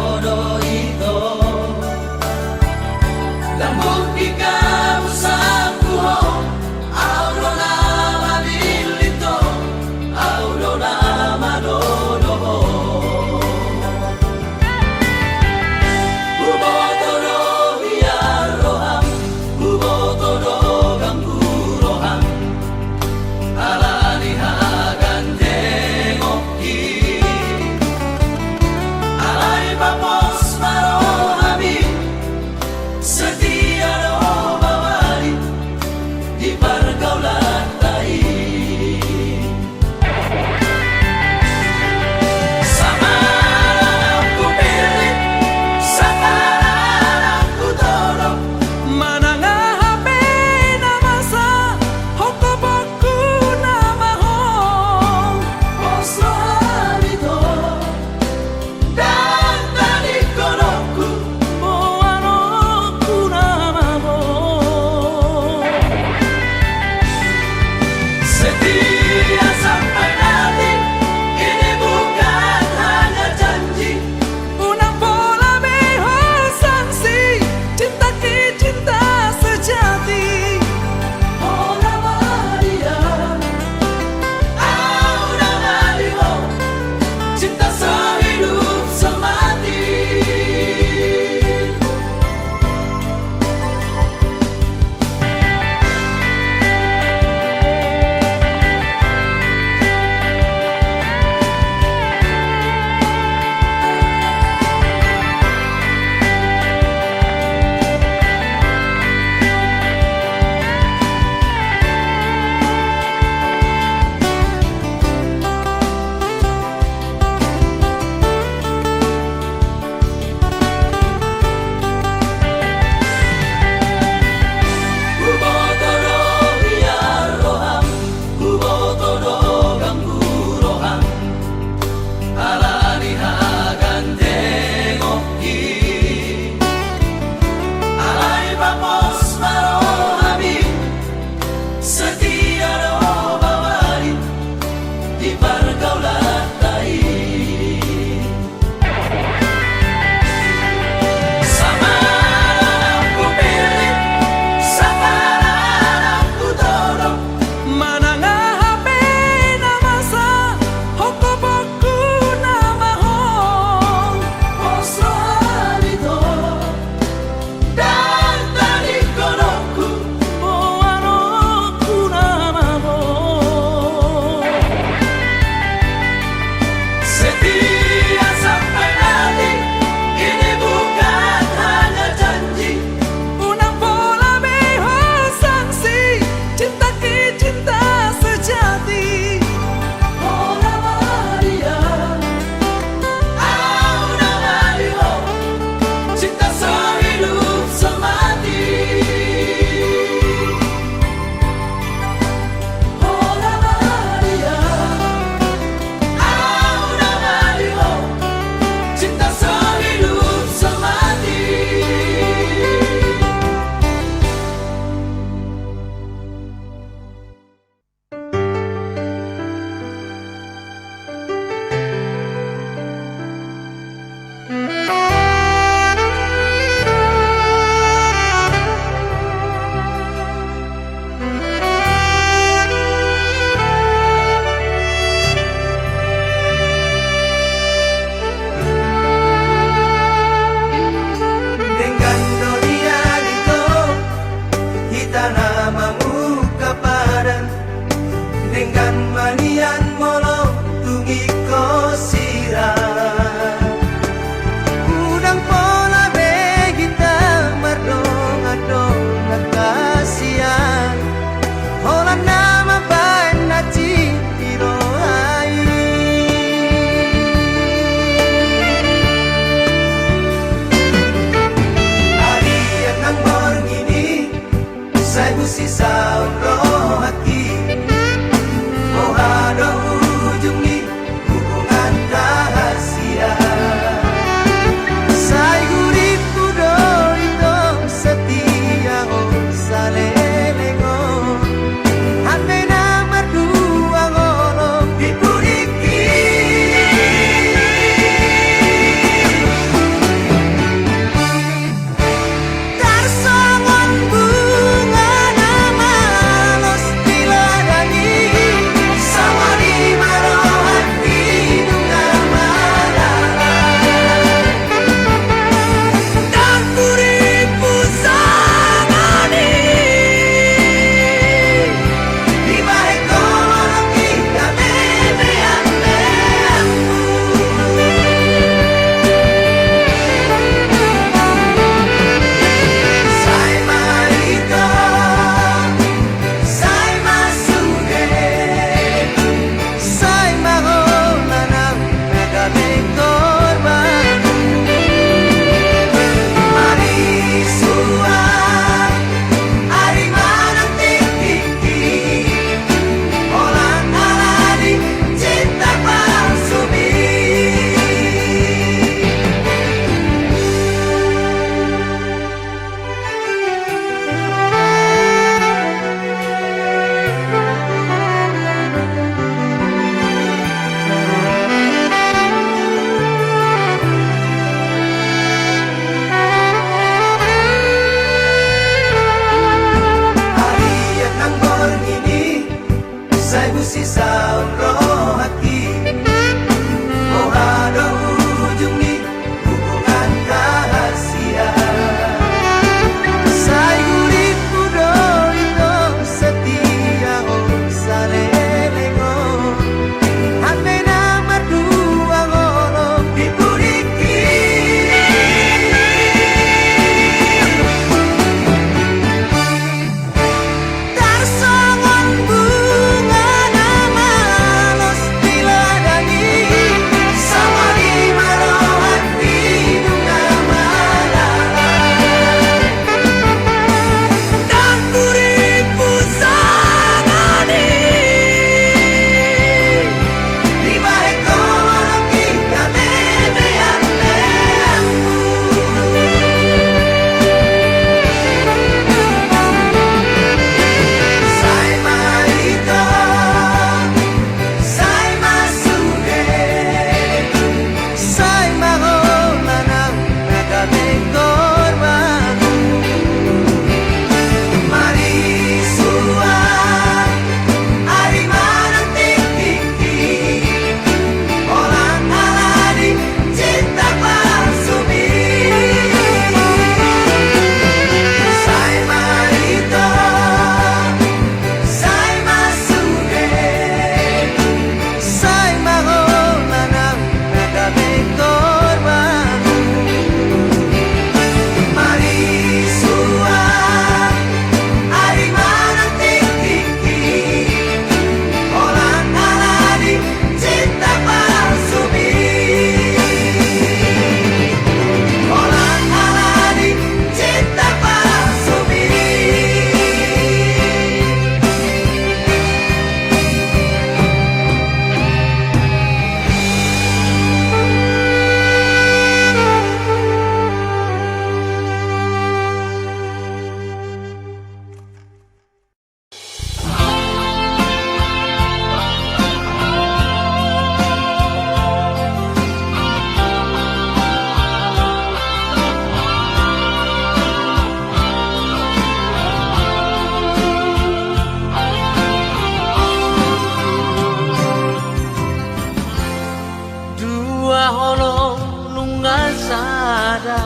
Holong nunga sada,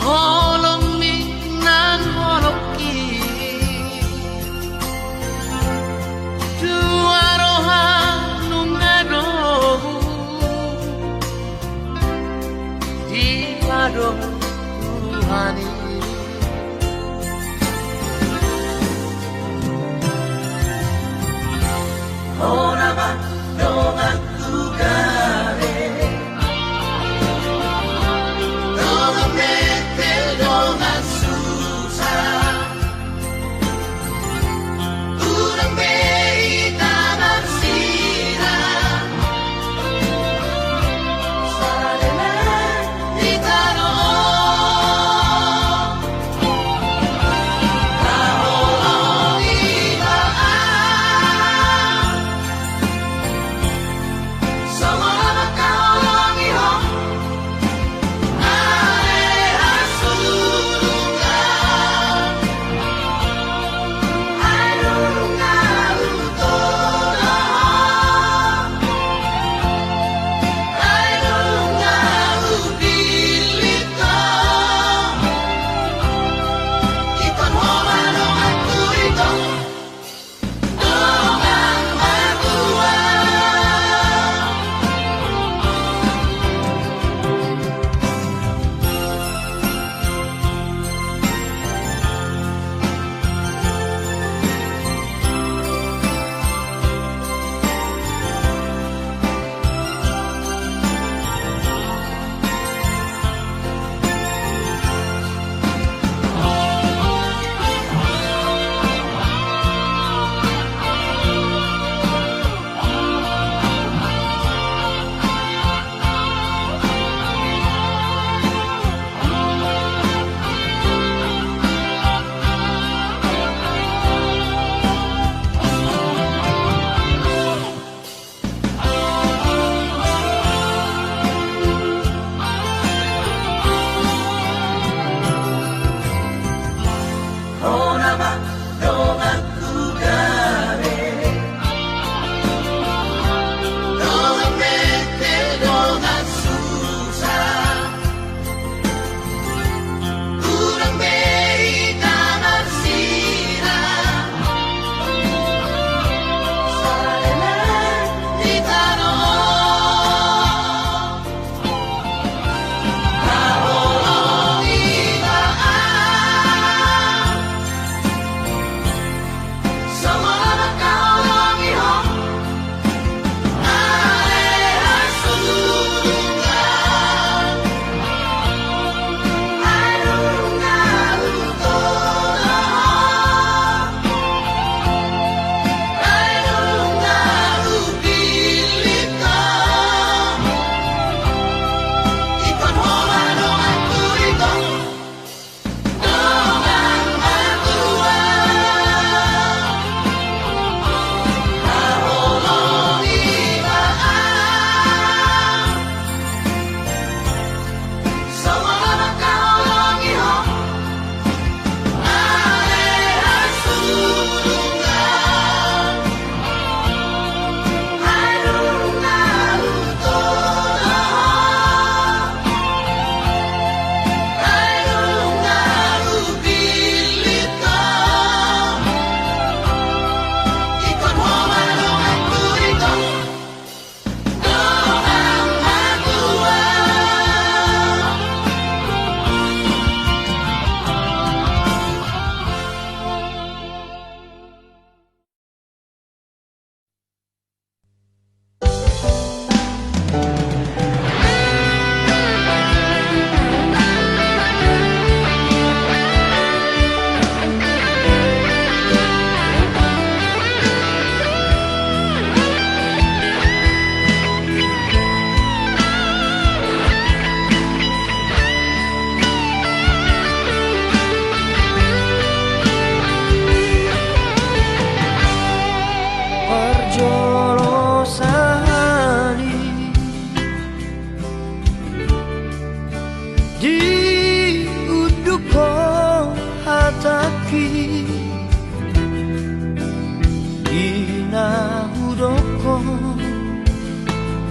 holong ni nang holongki. Tua roha nunga dohot, dipadok Tuhan i. Hona ma donganku gabe, dongan metel, dongan susa. Unang be hita marsilang, sada nang di tano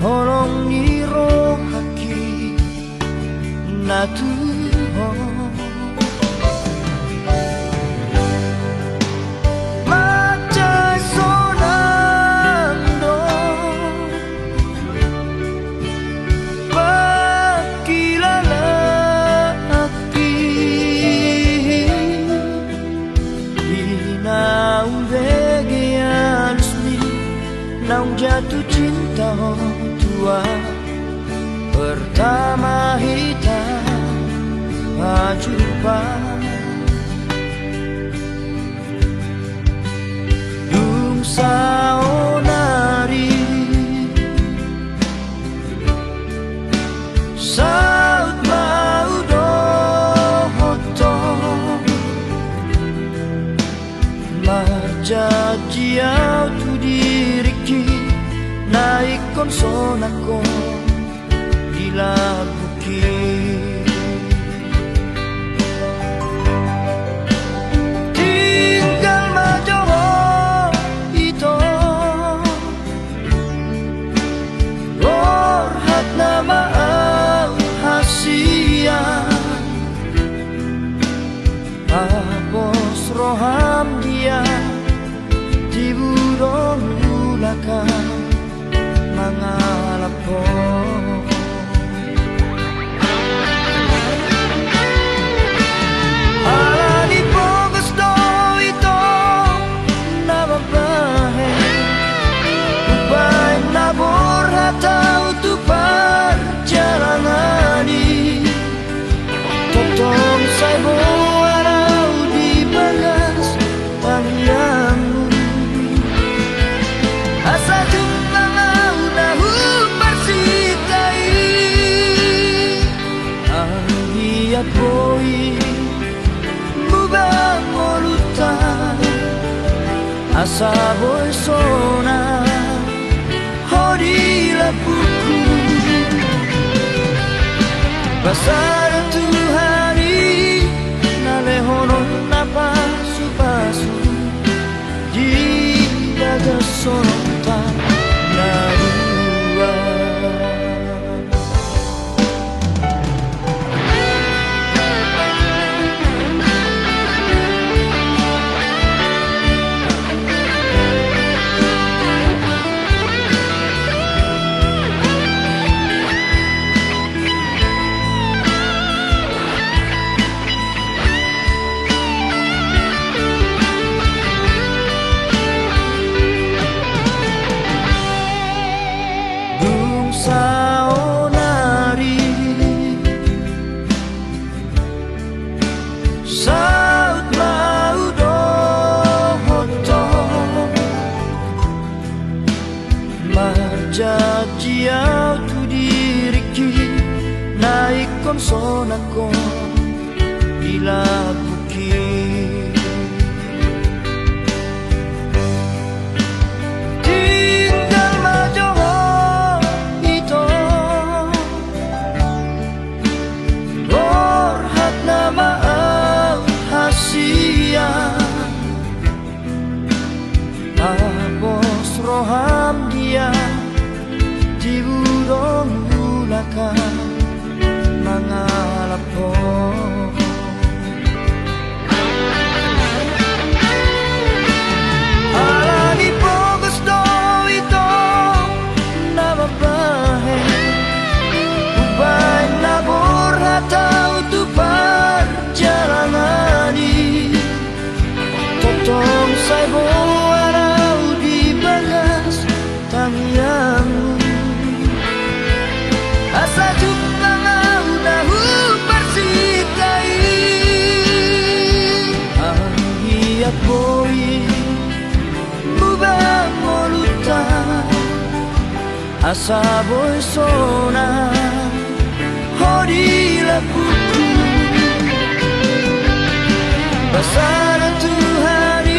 Holong ni rohangki na tu Ho. Mansai sonang do pangkilalaanki. Di na umbege alusmi naung jatuh cinta ho tu ahu pertama hita pajumpa. Dung saonari saut ma hudohothon. Marjanji ahu tu diringki na ingkon sonang ho di lambungki. Tinggal ma jo ho ito. Borhat nama ahu hasian. Pos roham dia tibu do mulak ahu mangalap ho. Ala ni pogos do ito na mambahen, umbahen na borhat ahu tu parjalanan i. Tongtong sai boan ahu di bagas tangiangmu. Asa jumpang ahu na huparsinta i. Anggiat boi muba ngolunta. Asa boi sonang ho di lambungku. Pasada Tuhan i na lehononna pasupasu di bagas holongta na dua. Dung saonari saut ma hudohothon. Marjanji ahu tu diringki na ingkon sonang ho di lambungki. Tinggal ma jo ho ito. Borhat nama ahu hasian. Pos roham dia tibu do mulak ahu mangalap ho. Ala ni pogos do ito na mambahen, umbahen na borhat ahu tu parjalanan i. Tongtong sai boan ahu di bagas tangiangmu. Asa jumpang ahu na huparsinta i. Anggiat boi muba ngolunta. Asa boi sonang ho di lambungku. Pasada Tuhan i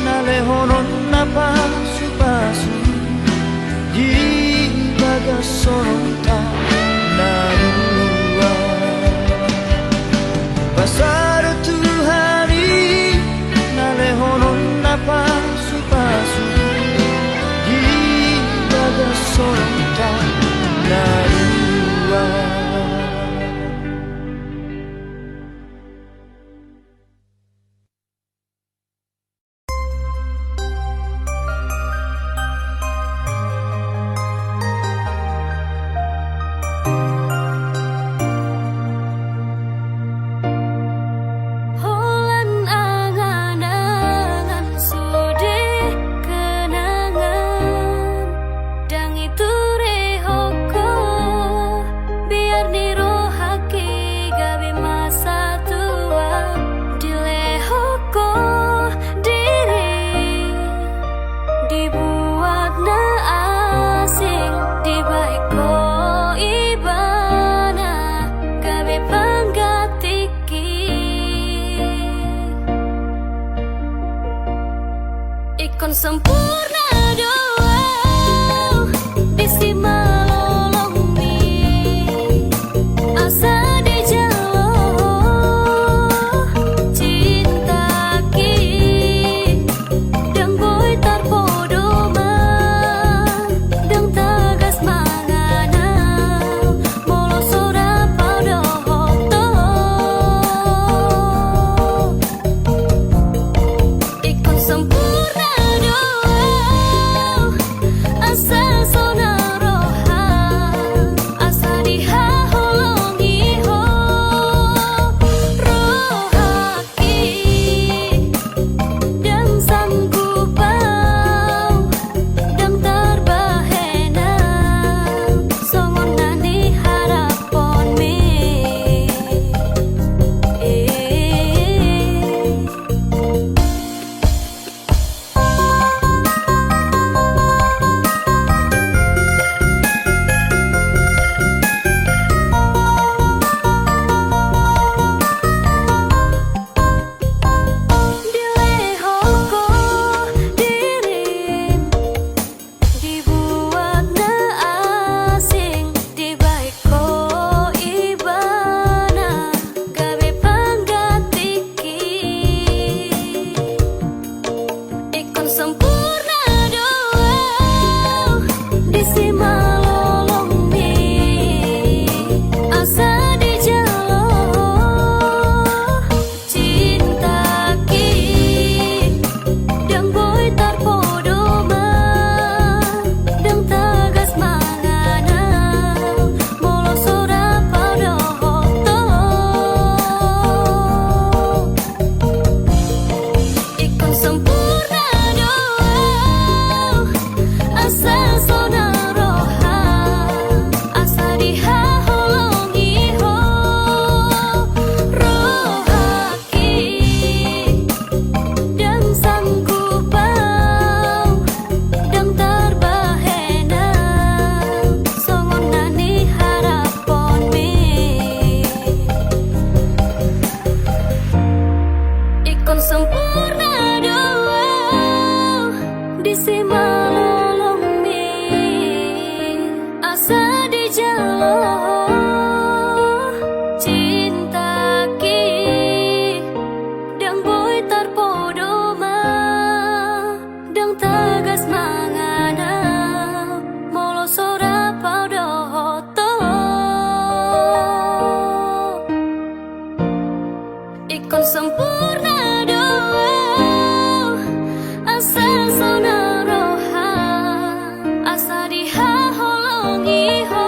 na lehononna pasupasu di bagas holongta na dua. Pasada Tuhan i na lehononna pasupasu di bagas holongta Dibahen ho ibana gabe panggantingki. Ingkon sempurna do au disi malolongmi, asa dijalo cintaki. Ndang boi tarpodoman, ndang tagas mangan au molo so rap au dohot ho. Ingkon sempurna do au, asal sonang roha, asa dihaholongi ho roha. Ndang sanggup au, ndang tarbahen au songon na niharaphonmi. Dilehon ho dirim, dibuat na asing, dibahen ho ibana gabe panggantingki. Ingkon sempurna do au disi malolongmi, asa dijalo cintaki. Ndang boi tarpodoman, ndang tagas mangan au molo so rap au dohot ho. Ingkon sempurna do au, asal sonang roha, asa dihaholongi ho rohaki. Ndang sanggup au, ndang tarbahen au songon na niharaphonmi. Ingkon sempurna do au disi malolongmi, asa dijalo cintaki. Ndang boi tarpodoman, ndang tagas mangan au molo so rap au dohot ho. Ingkon sempurna do au, asal sonang roha, asa dihaholongi ho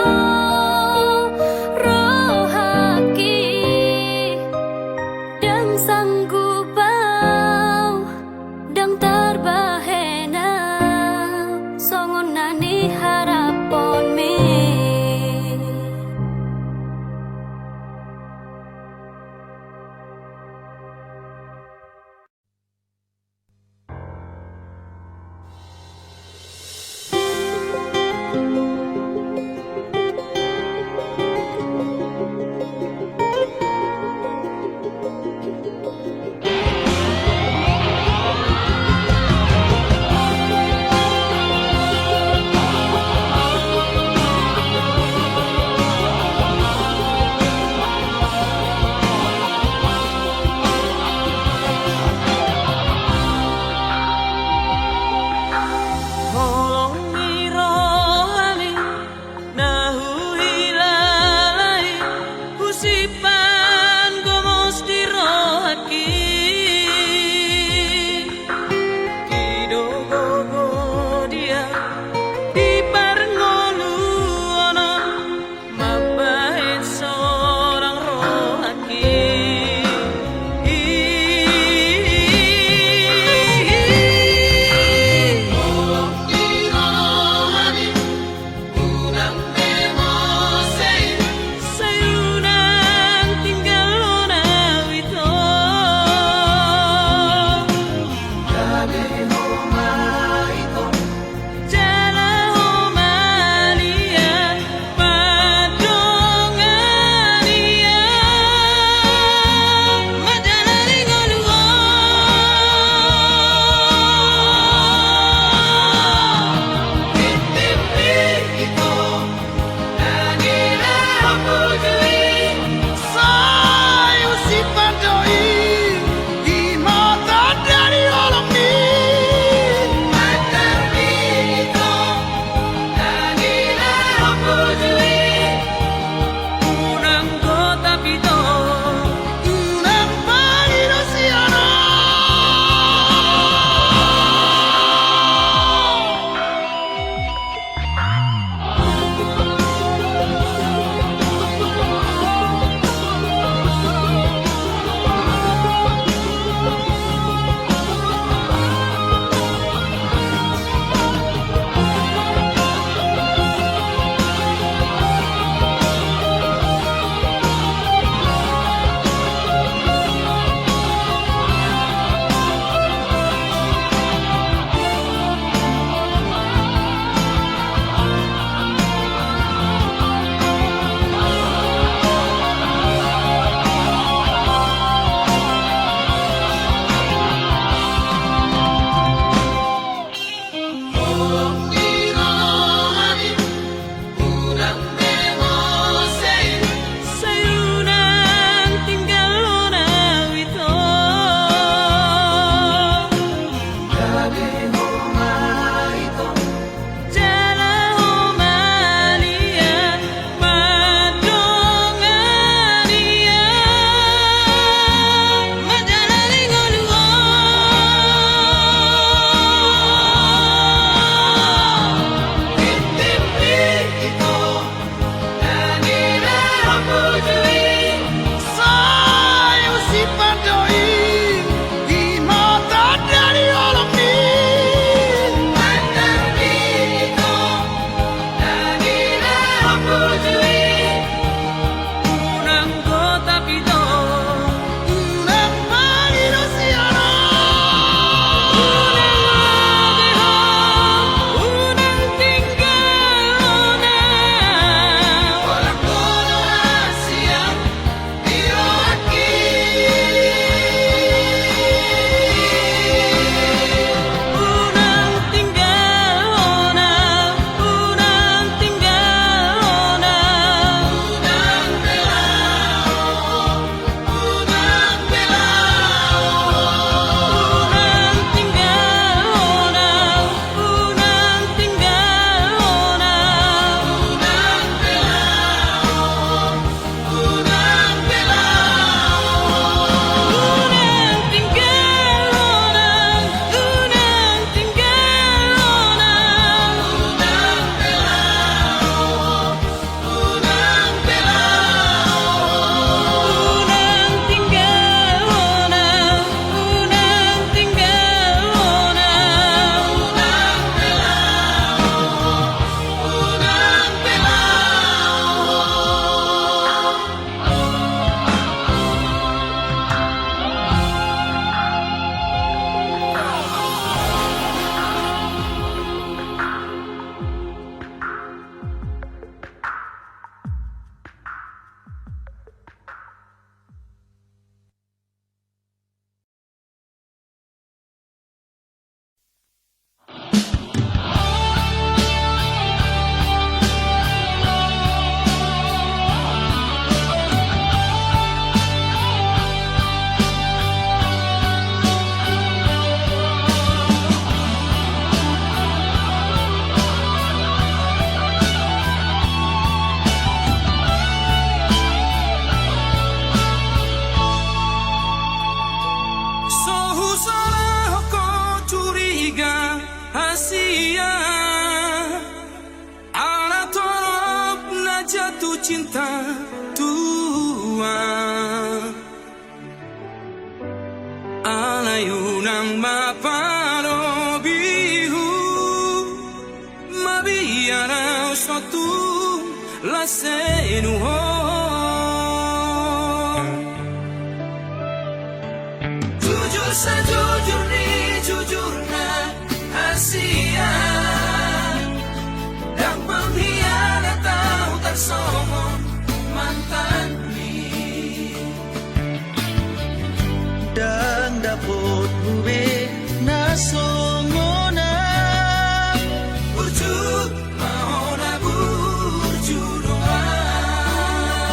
So husolahon ho curiga, hasian, ala torop na jatuh cinta tua. Alai unang ma palobi hu, mabiar au so tung las senuhon. Jujur sajujur ni jujurna, hasian, ndang penghianat au tarsongon mantanmi. Ndang dapothu be na songon ahu. Burju ma hona, burju do ahu.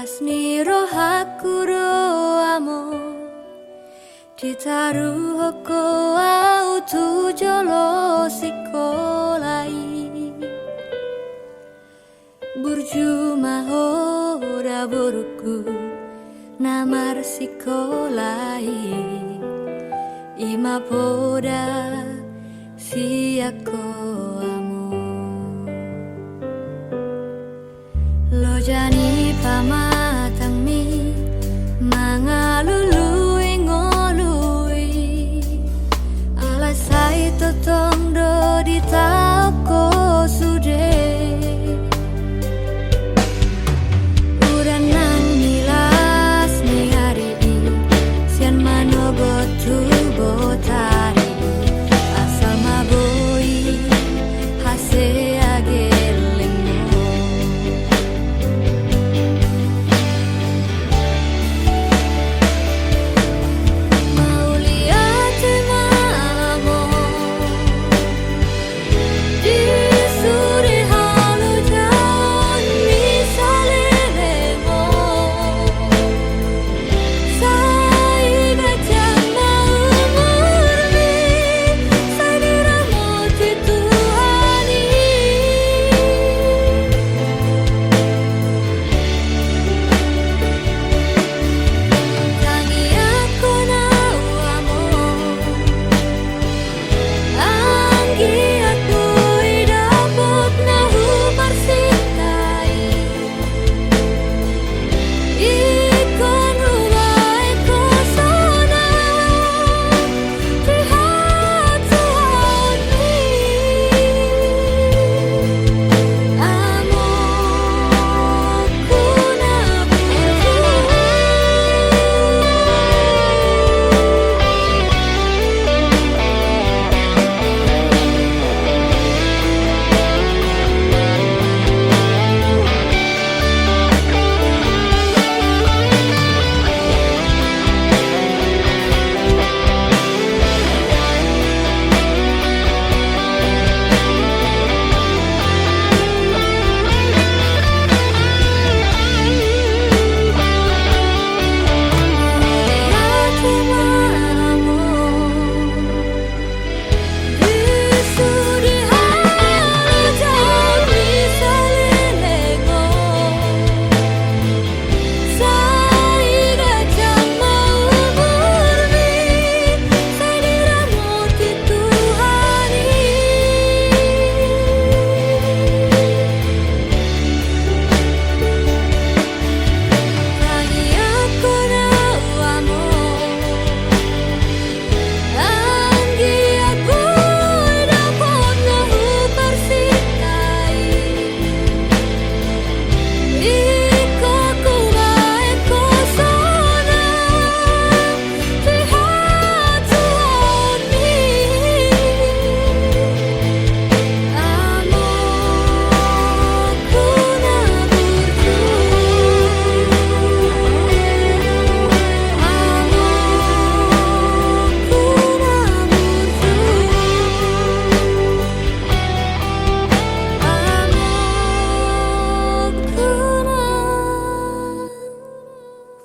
Las ni rohangku do, Among, ditaruhon ho ahu tu jolo sikola i. Burju ma ho da, borungku, na marsikola i. I ma poda sian ho, Among. Loja ni pamatangmi mangalului ngolu i. Alai sai tongtong do ditaon ho sude. Udan nang ni las ni ari i, sian manogot tu botari, asal ma boi hasea gellengmu. Mauliate ma, Among, di sude halojaon ni saleleng on. Sai ganjang ma umurmi, sai diramoti Tuhan i. Tangiangkon ahu, Among, anggiat boi dapot na huparsinta i. Ingkon hubahen ho sonang di hatuaonmi, Amongku na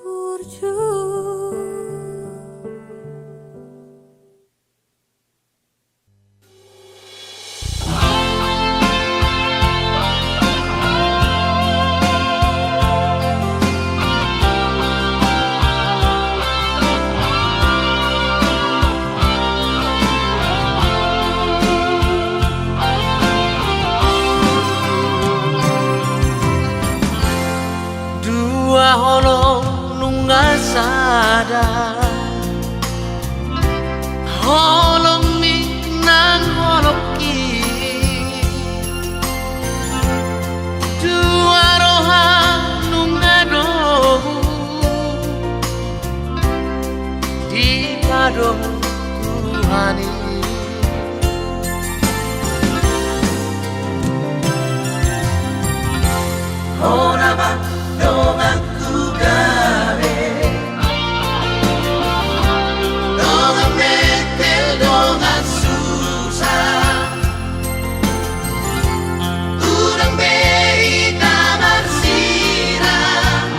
burju. Dua holong nunga sada, holongmi nang holongki. Dua roha nunga dohot dipadomu Tuhan i. Hona ma donganku gabe, dongan metel, dongan susa. Unang be hita marsirang,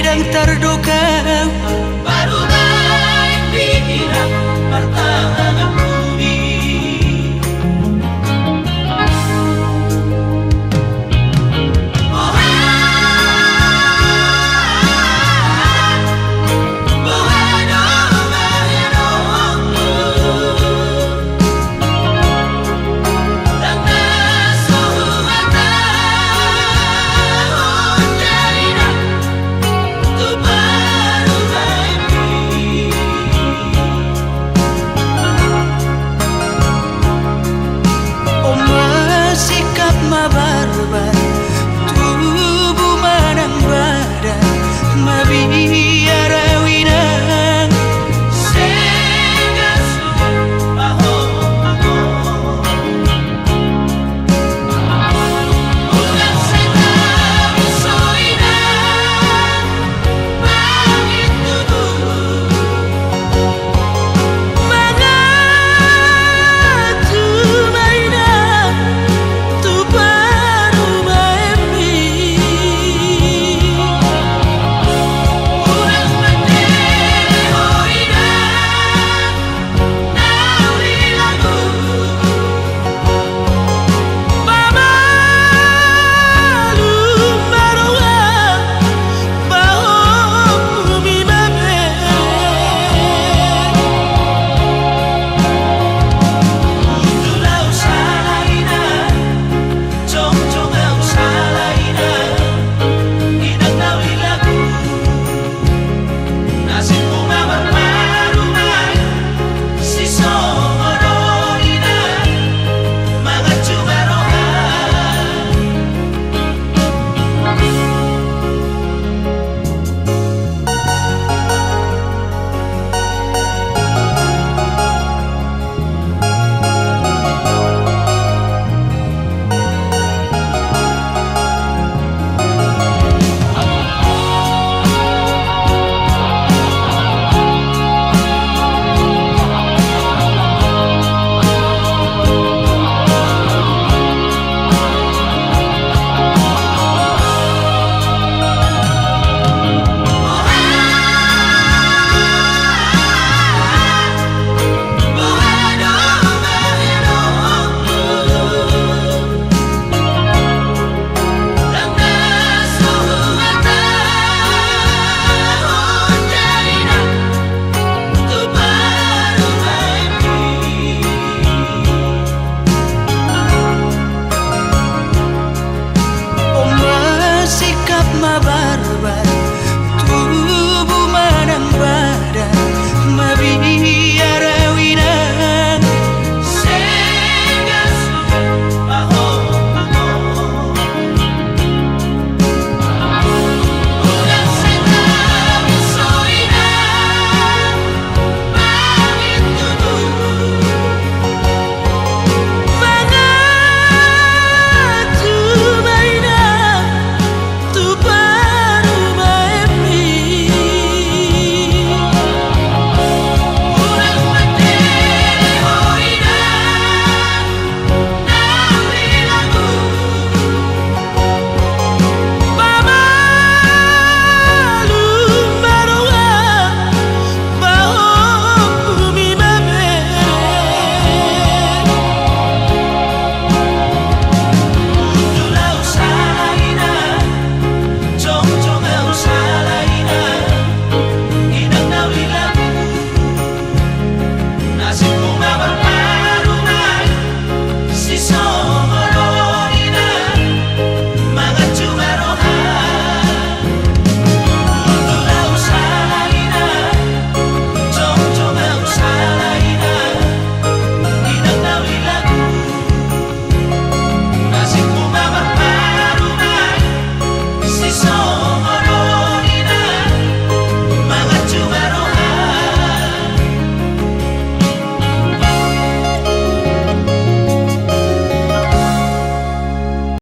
Ndang tardok au